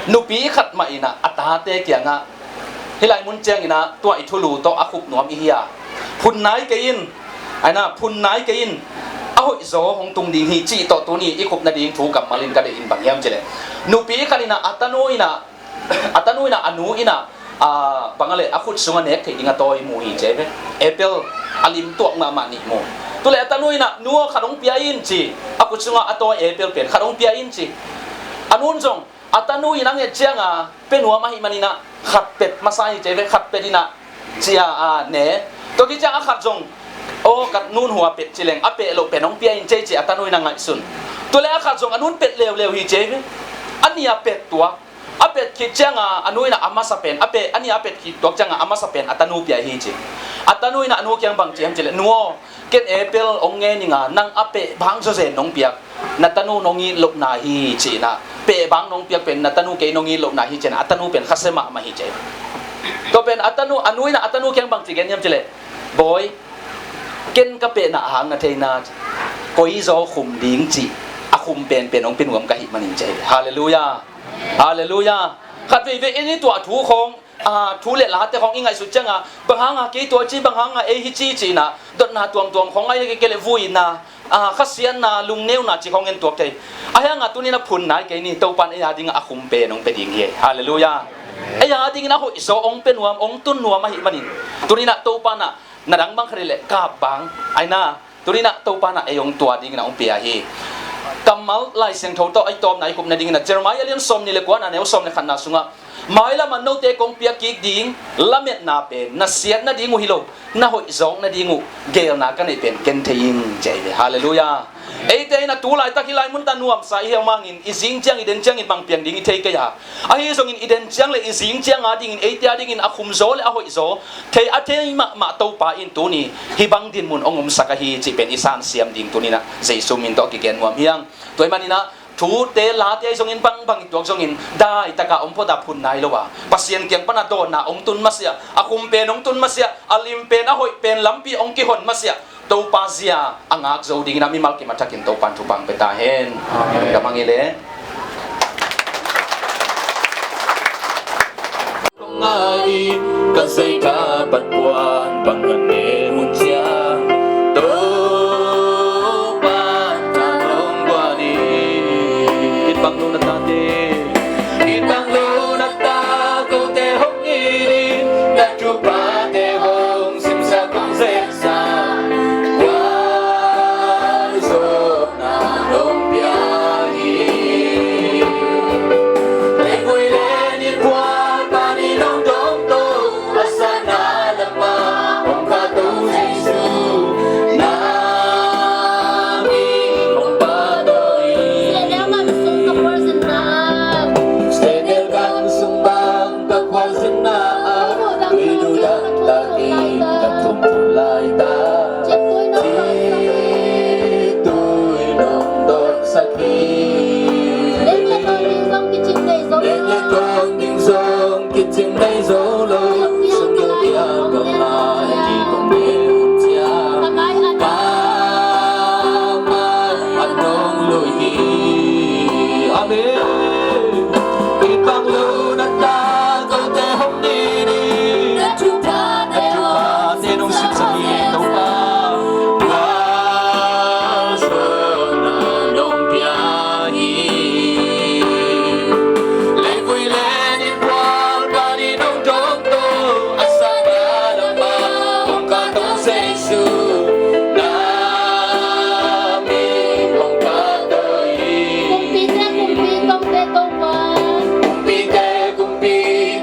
nupi khat mah in ah a tate kiangah, hih lai mun ciangin ah tua i thulu tawh a khup nuam i hi a, phun nai kei in, ai na, phun nai kei in, a hoihzaw hong tung ding hi cih tawh tuni i khup nading thu kammal in ka deih in bang hiam cih leh, nupi khat in ah a tanu in ah, a tanu in ah, a nu in ah, a, bang a leh, a khut sungah nek theih ding a tawi mu hi ci ei ve. Apple a lim tuak mahmah nih mu. Tu leh a tanu in ah, "Nu aw, khat hong pia in," ci. A khut sungah a tawi apple pen khat hong pia in ci. A nu'n zong a tanu in a nget ciangah pia nuam ahih manin ah khat pet masa hi ci ei ve, khat pet in ah ci-a, a, ne. Tua khit ciang a khat zong, "Aw, ka nu'n hua pet," ci leng, "A peh loh pen hong pia in," ci ei ci, a tanu in a ngaihsun. Tu leh a khat zong a nu'n pet leuleu hi ci ei ve. A nih a pet tuak. A pet khit ciangah a nu in ah a masa pen, a pet, a nih a pet khit tuak ciangah a masa pen a tanu pia hi ci. A tanu in ah a nu kiang bang ci hiam cih leh, "Nu aw, ken apple hong ngen ing a, nang a peh bang zawzen nong piak, na tanu nong it lohna hi," ci-in ah, peh bang nong piak pen na tanu kei nong it lohna hi ci-in ah, a tanu pen khasia mahmah hi ci ei. Tua pen a tanu, a nu in ah a tanu kiang bang ci gen hiam cih leh, "Bawi, ken ka pehna hang na thei na, koizaw khum ding cih a khum penpen hong pia nuam ka hih manin," ci ei. Halleluiah. Halleluiah. Khat veivei in i tuah thu khawng, a, thu le late khawng i ngaihsut ciangah, "Bang hanga kei tua ci, bang hanga ei hi ci," ci-in ah, dotna tuamtuam khawng, ahih kei leh vuina, a, khasiatna, lungneuna cih khawng en tuak thei. Ahi hangah tuni-in ah phun nai kei ni, Topa'n ei a dingah a khum pen hong pia ding hi. Halleluiah. Ei a dingin a hoihzaw hong pia nuam, hong tun nuam ahih manin, tuni-in ah Topa'n ah na dang bang khat hi leh kap bang, ai na, tuni-in ah Topa'n ah ei hong tua dingin ah hong pia hi. Kammal Lai Siangtho tawh ei tawpna i khup nadingin ah Jeremiah lian sawmnih le kua, a neu sawm le khatna sungah, "Mailamah note kong piak kik ding lametna pen na siat nading uh hi lo, na hoihzawk nading uh geelna ka neih pen ken thei ing," ci ei ve. Halleluiah. Eite in ah tu laitak hih lai munta nuamsa i hi mah bangin, i zing ciang, i den ciangin bang piang ding i thei kei a, ahi zongin i den ciang le i zing ciang a dingin, eite a dingin a khumzaw le a hoihzaw thei, a thei mahmah Topa in tuni hih bang dinmun hong omsak ahi cih pen i sansiam ding tuni-in ah Jesu min tawh kigen nuam hi ing. Tua ahih manin ah Thute late ahi zongin bangbang i tuak zongin daitaka om phot a phun nai lo a, Pasian kiang pana dawnna hong tun masiah, a khum pen hong tun masiah, a lim pen a hoih pen lampi hong kihon masiah, Topa zia a ngak zo dingin a mimal kim a thakin Topan thupha hong pia ta hen. Amen. Ka mang hi le. Kong ngai in ka zei ka pat puan bang ngan ne mun cia. Topa ta nong guan in. It bang lo na tate. It bang lo na ta kote hong in. Na thupha te hong simsa kong zek sa. Guan zo na nong pia hi. Leivui le nin pual pan in hong dong to, a sana lamah hong kah to Jesu, na min hong pahtawi. Sehnel gam sung bang ka khualzinna ah, tuiduh dak takin ka thum thum lai ta. Cihtui nong dawngsak hi. Leng le tawn ding zong kicing nei zo lo. Leng le tawn ding zong kicing nei zo lo. Sum dong kia bang lai ki tong ne cia. Ka ngai an. Ka ngai an nong lui hi. Amen. It bang lo na ta kote hong ni ni. Na thupha te hong simsa hi Topa. Gualzawhna nong pia hi. Leivui le nin pual pan in hong dong to, a sana lamah hong kah to Jesu, na min hong pahtawi. Kumpite kumpi, tongte Topa. Kumpite kumpi,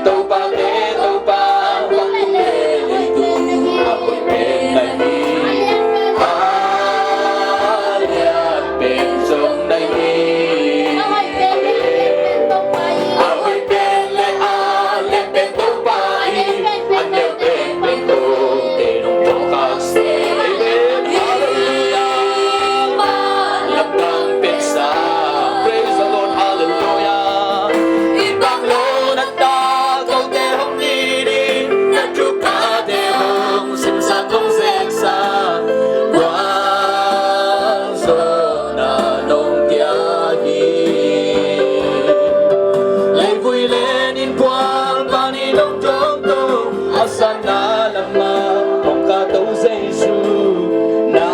topate Topa. Vantung le leitung a hoih pen na hi. A lian pen zong na hi. A hoih pen le a lian pen Topa hi. A neu pen pen kote nong pawlkhat. Amen. Halleluiah. Lamdang pensa. Praise the Lord. Halleluiah. It bang lo na ta kote hong ni ni. Na thuphate hong simsa kong zeksa. Gualzawhna nong pia hi. Leivui le nin pual pan in hong dong to, a sana lamah hong kah to Jesu, na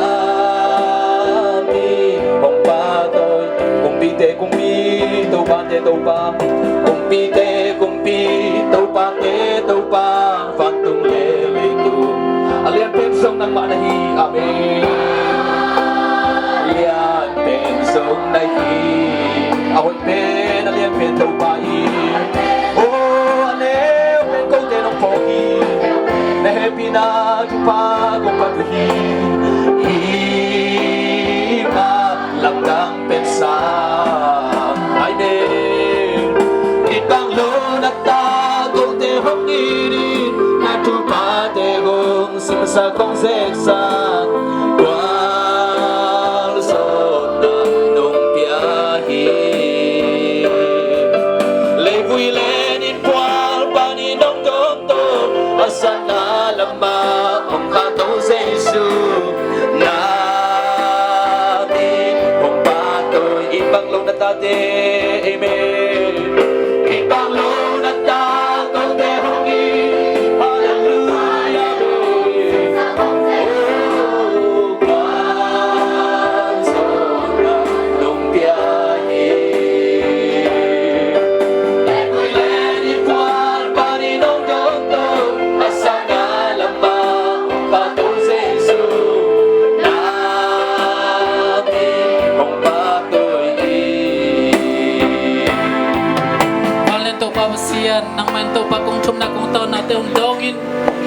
min hong pahtawi. Kumpite kumpi, topate Topa. Kumpite kumpi, topate Topa. Vantung le leitung a lian pen zong nangmah na hi. Amen. Lian pen zong na hi. A hoih pen a lian pen Topa hi. Oh, a neu pen kote nong phawk hi. Na hehpihna thupha kong phat uh hi. Hi mah lamdang pensa. Amen. It bang lo na ta kote hong ni ni. Na thuphate hong simsa kong zeksa. Gualzawhna nong pia hi. Leivui le nin pual pan in hong dong to, a sana lamah hong kah to Jesu, na min hong pahtawi. It bang lo na tate. Amen. It bang lo na ta kote hong hi. Halleluiah. Oh, gualzawhna nong pia hi. Leivui le nin pual pan in hong dong to, a sana lamah hong kah to Jesu, na min hong pahtawi hi. Vanleng Topa Pasian, nangmah in Topa kong thumna kong tawnate hong dawngin,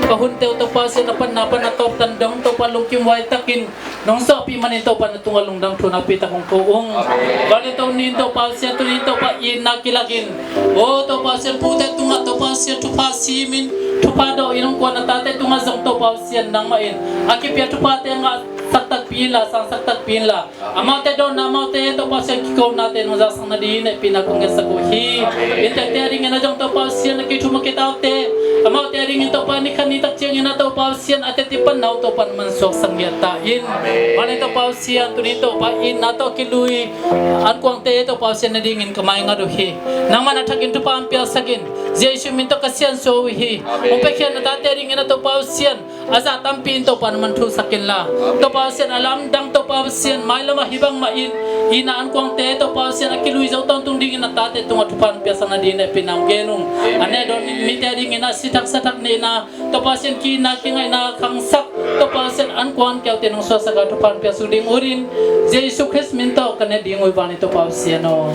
ka hunte uh Topa Pasian, a panna pan a tawptan dong Topa lungkim huai takin nong zawhpih manin Topa na tungah lungdam thu nakpi tak hong ko ung. Amen. Vanleng Topa, tuni in Topa Pasian, tuni in Topa itna kilakin, oh Topa Pasian, pute tungah Topa Pasian thupha simin, thupha dawhin hong kuan a tate tungah zong Topa Pasian nangmah in a kipia thuphate ngah Sak takpi inla, sang sak takpi inla, amaute dawnna, amaute Topa Pasian kikhopnate nong zaksak nadingin hehpihna kong ngetsak uh hi. Inntekte adingin ah zong Topa Pasian, a kithum a kitaute, amaute adingin Topa, ni khat ni tak ciangin ah Topa Pasian, a teci panna uh Topa na mansuaksak ngiat ta in. Mane Topa Pasian, tuni Topa, inn ah tawh kilui ankuangte Topa Pasian, nadingin ka maingat uh hi. Nangman a thakin thupha hong piaksak in. Jesu min tawh ka siansuah uh hi. Hong piakhia na tate adingin ah Topa Pasian, a zah tampi in Topa na man thusak inla, Topa Pasian, a lamdang Topa Pasian, mailam ah hih bangmah in, inn ah ankuangte Topa Pasian, a kilui zo tawntung dingin na tate tungah thupha hong piaksak nadingin hehpihna kong nget ung. A neh dawn mite adingin ah si thak sa thak neihna, Topa Pasian, ki-itna kingaihna khangsak, Topa Pasian, ankuang kiaute nong suaksak a thupha hong piaksak ding uh in, Jesu Khrist min tawh ka nget ding uh hi, vanglian Topa Pasian aw.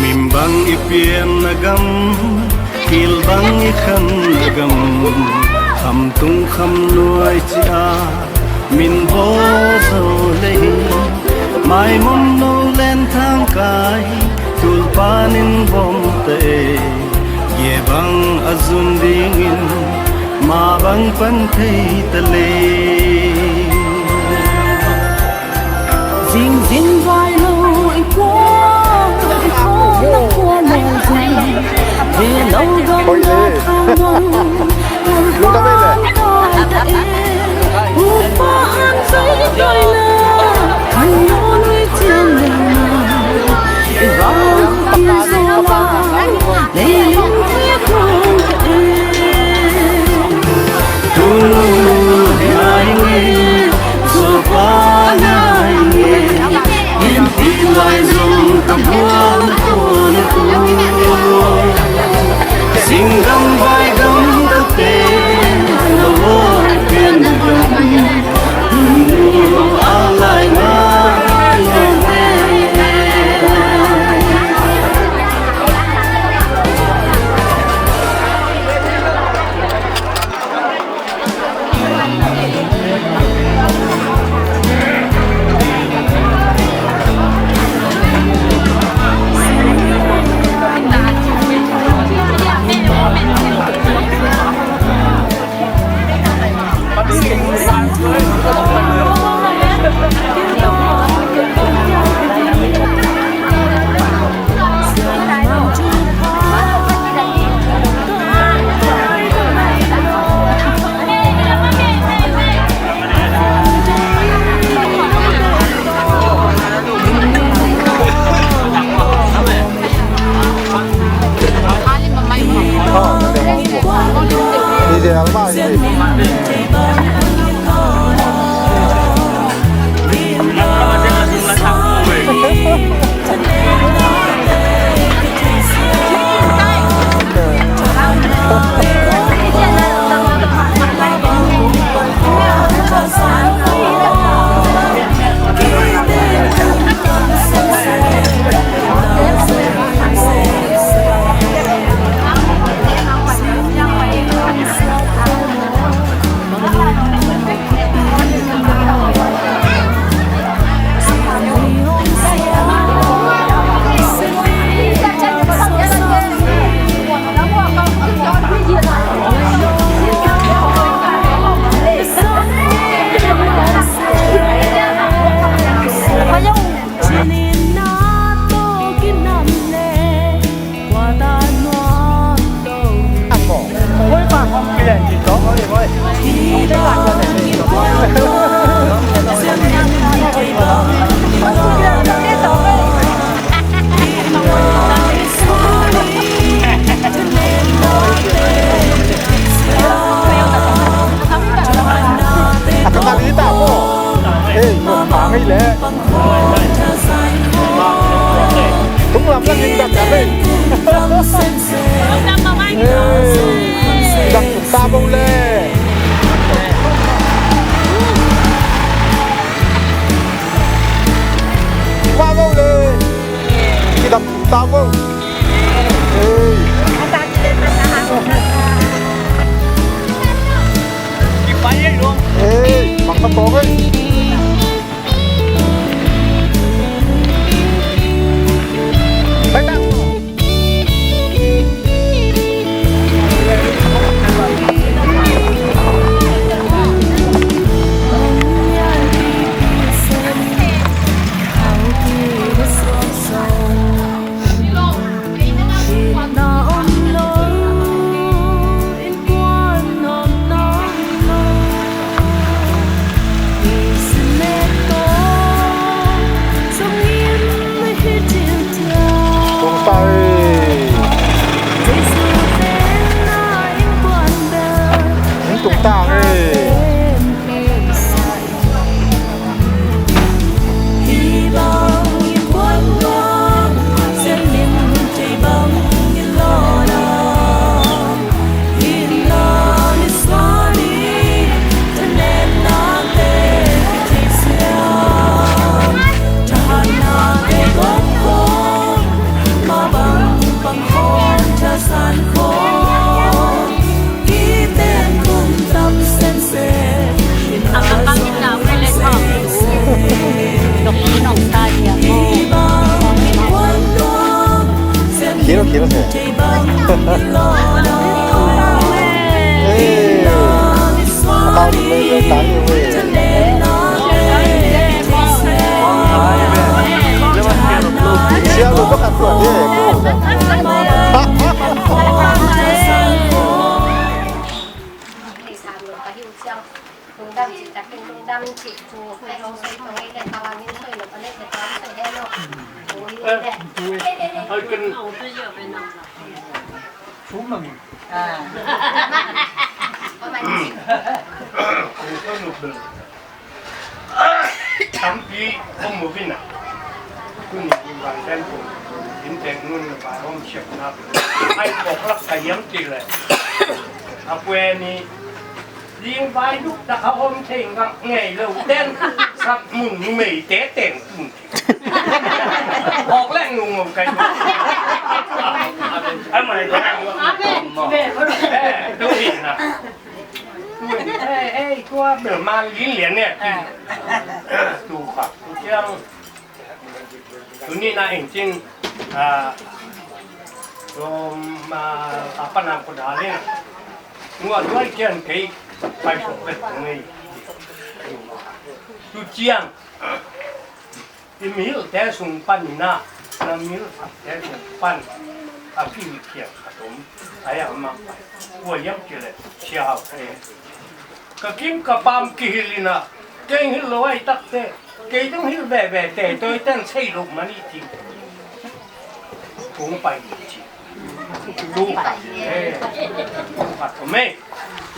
Min bang i pianna gam, kil bang i khanna gam, khamtung khamnuai ci-a min bawl zo lei hi. Maimon no len thangkai, tulpan in bawm ta e. Ye bang a zun dingin, ma bang pan thei ta lei. Zingzing vai lo i kua, i kua na kua lo zing. Ve lo dong na thang lo, tulpan kai ta e. Upa an zai doi na, kan no nui tian le na. I vang i zo la, leiling i kong ka e. Tunu ngai nge, sopa ngai nge, in Ei, bang ka tawng ei. Tung ta ei. Tung ta ei. Khil, khil, khil. Ei, a tau ni lei lei tai ni wei. Siang lo ba khat tuan ni. Thei sam lo ka hi uh ciang, lungdam cih takin lungdam cih thu, hong soi tong ei le, tawang in soi lo, a le le tawang soi he lo. Ui le. Ai, kan. Thu mang. Ah. Tampi om mu vin a. Tuni in vai den pu. In tek nun vai om siak na. Ai, kok lak ka yam ti le. A pue ni. Ling vai duk tak a om thei ngak ngei lo ten. Sap mun numei te teng mun. Hok leng nung ngau kai. Ai mai. Amen. Eh, tu hi na. Eh, eh, tua bel man lin lian ne. Tu kha. Tu kiang. Tuni na ing cin, ah, rom, ah, apa na ko dalin. Ngua duai kian kei pai sok pet ngei. Tu ciang. I mihilhte sung pan ina, na mihilhte sung pan a kihilh khiat khat om, a hiang mah pai. Kua hiam cih leh Sia Hau Khe. Ka kim ka pam kihilh ina, kei hilh lo ahih takteh, kei zong hilh veve te, tua hi ten sei lo mah ni ci. Kong pai ni ci. Tu, eh, tu khat om e.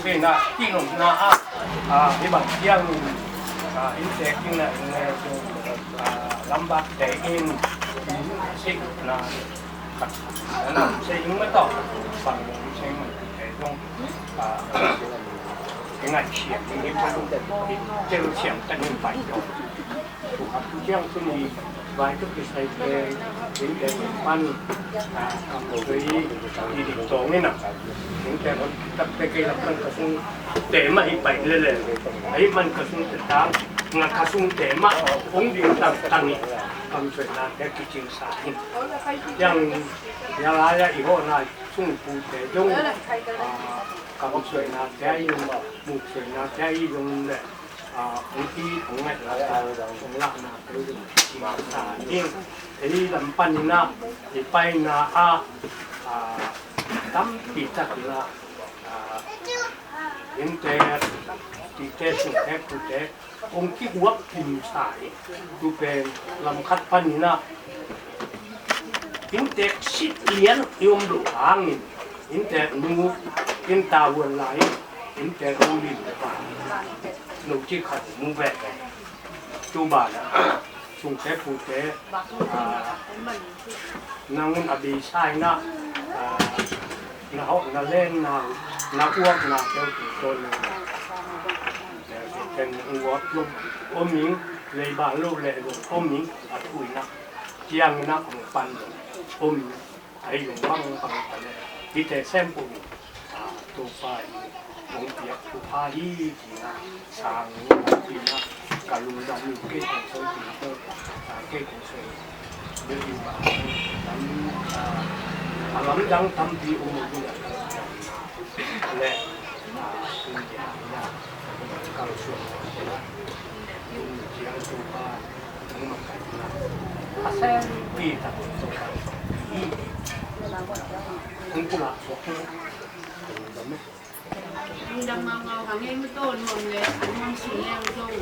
Kei na, kei nong na a, a, hih bang ciang, a, in tek in na, in na, a, lambak te in, in sei na, khat, na, sei in ma tawh, bang in sei ma te zong, a, i ngaihsiam, i tel siam, tel siam, tel siam, tel siam. Tua ciang tuni vai tuk kisai pen, innte pan, a, kam koi, i dik tawng ina. Innte hon takte kei lam pan ka sung te mah hi pai lele. Ahi man ka sung te tang, nga ka sung te mah, ong ding tang tang i. Kam suaina te kicing sa hi. Yang, yang aya i hona sung pu te dong, a, kam suaina te ai yung, muk suaina te ai yung le. A, hong ki, hong ngaih, hong lahna, hong sa ding. Ei lam panin ah, i paina ah, a, tampi takin ah, a, innte, pite, sungte, pute, hong kiguak kimsa hi. Tu pen lam khat panin ah, inntek sit lian i om loh hangin, inntek nu, innta huan lai, inntek nu lim pa. No ci khat mu veve. Tu banah, sungte pute, a, nangun a beisa inah, a, na hawh, na len, na, na uak, na keu tu ton na. Ken uak lo om ing, leiba lo le lo om ing, a tu inah. Ciang inah hong pan lo om ing. Ahi zong bang bang ta le, Hihte sempuh in, ah, Topa in hong piak thupha hi ci-in ah, sang hong piak in ah, ka lungdam in kei kong soi, kei kong soi. Bel in ba, a lamdang tampi om uh hi a, le, ah, sun dia hi a, kalsuan hi a, um, ciang Topa, nangmah ka hi a, a senpi tak Topa hi. Hong pulak suak hi. Lungdam ngaungau hang ei, mataw nuam le a nuam sin leng zong,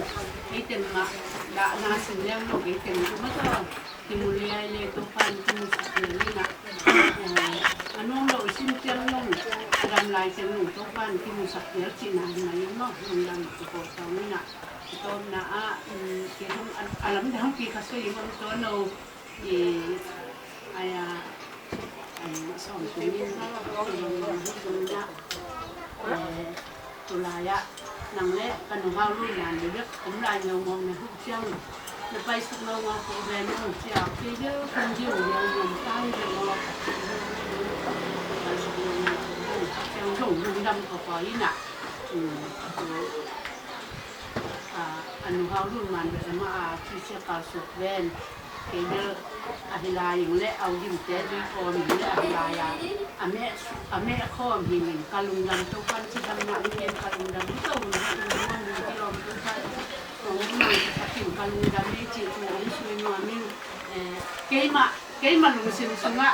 ei teng mah dahna sin leng zong ei teng mataw kimu liai le Topa in kimusak liai in ah, eh, a nuam lo i sin ciang zong, a dam lai ciang zong Topa in kimusak liai cihna hi mah in maw, lungdam kipawlsawm in ah, kitawpna ah, um, kei zong a, a lamdangpi ka soi in om tawn lo. I, ai a, um, sawm tung in, um, tung in ah, eh, tulai ah nang le ka nu Hau Lun Man bek om lai ngaungau na huk ciang, na paisuk ngaungau ko ve nung cia, kei bel kong diu ngaungau tang bel maw, paisuk ngaungau ko ve ciang zong lungdam ko pua in ah, um, a, a nu Hau Lun Man bek amah a, ci cia kalsuak ven. Kei bel a hi lai ing le, a ugimte zui kawm ing le, a hi lai a, a meh, a meh khawm hi ing, ka lungdam Topa in cidamna min in ka lungdam, mi ka hun hun hun hun kilawm Topa in, hong mang takin ka lungdam ei cih thu hong sui nuam ing, eh, keimah, keimah lungsim sungah.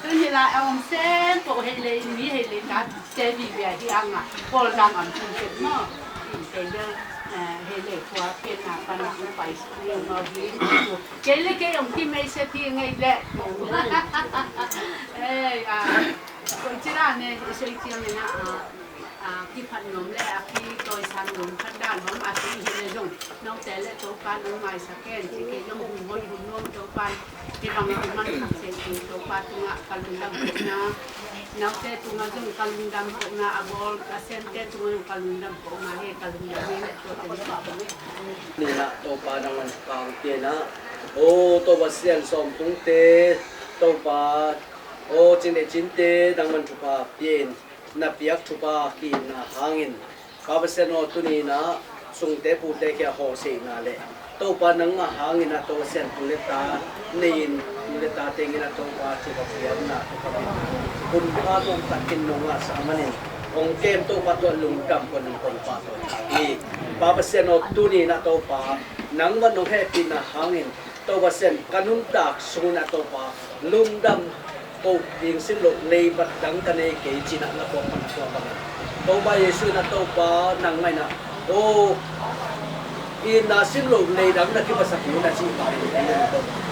Tun hi lai a om sempoh hei lei, mi hei lei ta. Te vive ahi hang a, pawl dang am thum pet maw. Kei le, eh, hei le khua pianna pan a hong pai suk ngei maw hi. Kei le kei hong kim ei se thi ngei le. Ei, a, koi ci dan ne, i sei ciang ina, a, a, kiphat nuam le, a, kitawisang nuam phat dan hong a, ci hi le zong. Note le Topa nong maisak hen, ci kei zong hun hoih hun nuam Topa in, kei bang a hun man khak seh ci Topa tungah ka lungdam kohna, note tungah zong ka lungdam kohna, a bawl a siamte tungah zong ka lungdam kohna hi, ka lungdam hi le tua teng Topa bang hi. Ni na Topa nang man pang pia na, o Topa sian sawm tungte, Topa, o cin le cinte nang man thupha pia in, na piak thupha kihna hangin, Pa Pasian aw, tuni-in ah sungte pute kia hawhsehna le Topa nangmah hangin ah Topa Pasian tu le ta nei-in, tu le ta tengin ah Topa thupha piakna, thupha piakna hun pha tuamtakin nong ngahsak manin hong kem Topa tua lungdam kong, kong pahtawi hi. Pa Pasian aw, tuni-in ah Topa nangmah nong hehpihna hangin Topa Pasian, ka nuntak sungin ah Topa lungdam ko ding sim loh lei bat dang ka nei kei ci-in ah na phuak pan a tua bangin Topa Jesuh in ah Topa nangmah in ah, o, itna sim loh lei dang na kiphasak ding na cih bangin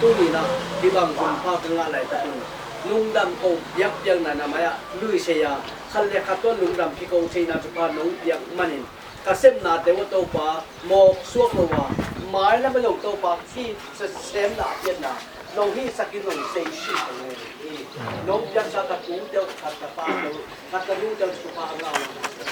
tuni-in ah hih bang hun pha ka ngah laitak un lungdam ko biakpiakna na mai-ah luisei a, khat le khat tawh lungdam kiko theihna thupha nong piak manin ka sepnate uh ah Topa mawk suak lo a, mailam a zong Topa hih semna a pianna nong hihsak in nong seisim ko ngei hi. Nong piaksa ka tute uh, khat ka pate uh, khat ka nute uh thupha a ngah lo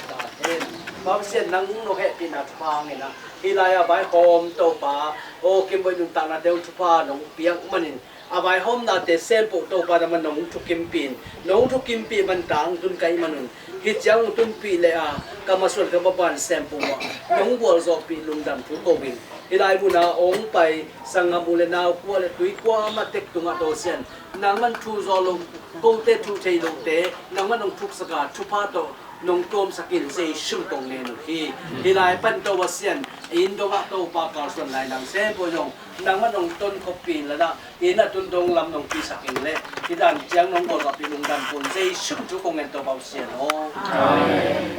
ta hen. Pa Pasian nang nong hehpihna thupha hangin ah hih lai-a vaihawm Topa, aw, Kimboih nuntaknate uh thupha nong piak manin a vaihawmnate sempoh Topa nangmah nong thukimpih in, nong thukimpih man tang tun ka hih manun hih ciang hong tunpih le a ka masuan ka baban sempoh ah nong gualzawhpih lungdam thu ko in, hih lai munah hong pai sanggam u le nau kua le tui kuamah tek tungah Topa Pasian nangman thu zaw lo, kote thu thei lote nangman hong thuksak a thupha tawh nong tuamsak in Jesuh kong ngen uh hi. Hih lai pan Topa Pasian inn dongah Topa kalsuan lai nang sempoh zong nangman nong tonkhoppi in lanah inn a tun dong lam nong pisak in le hih dan ciang nong gualzawhpih lungdam ko in Jesuh thu kong ngen Topa Pasian aw. Amen.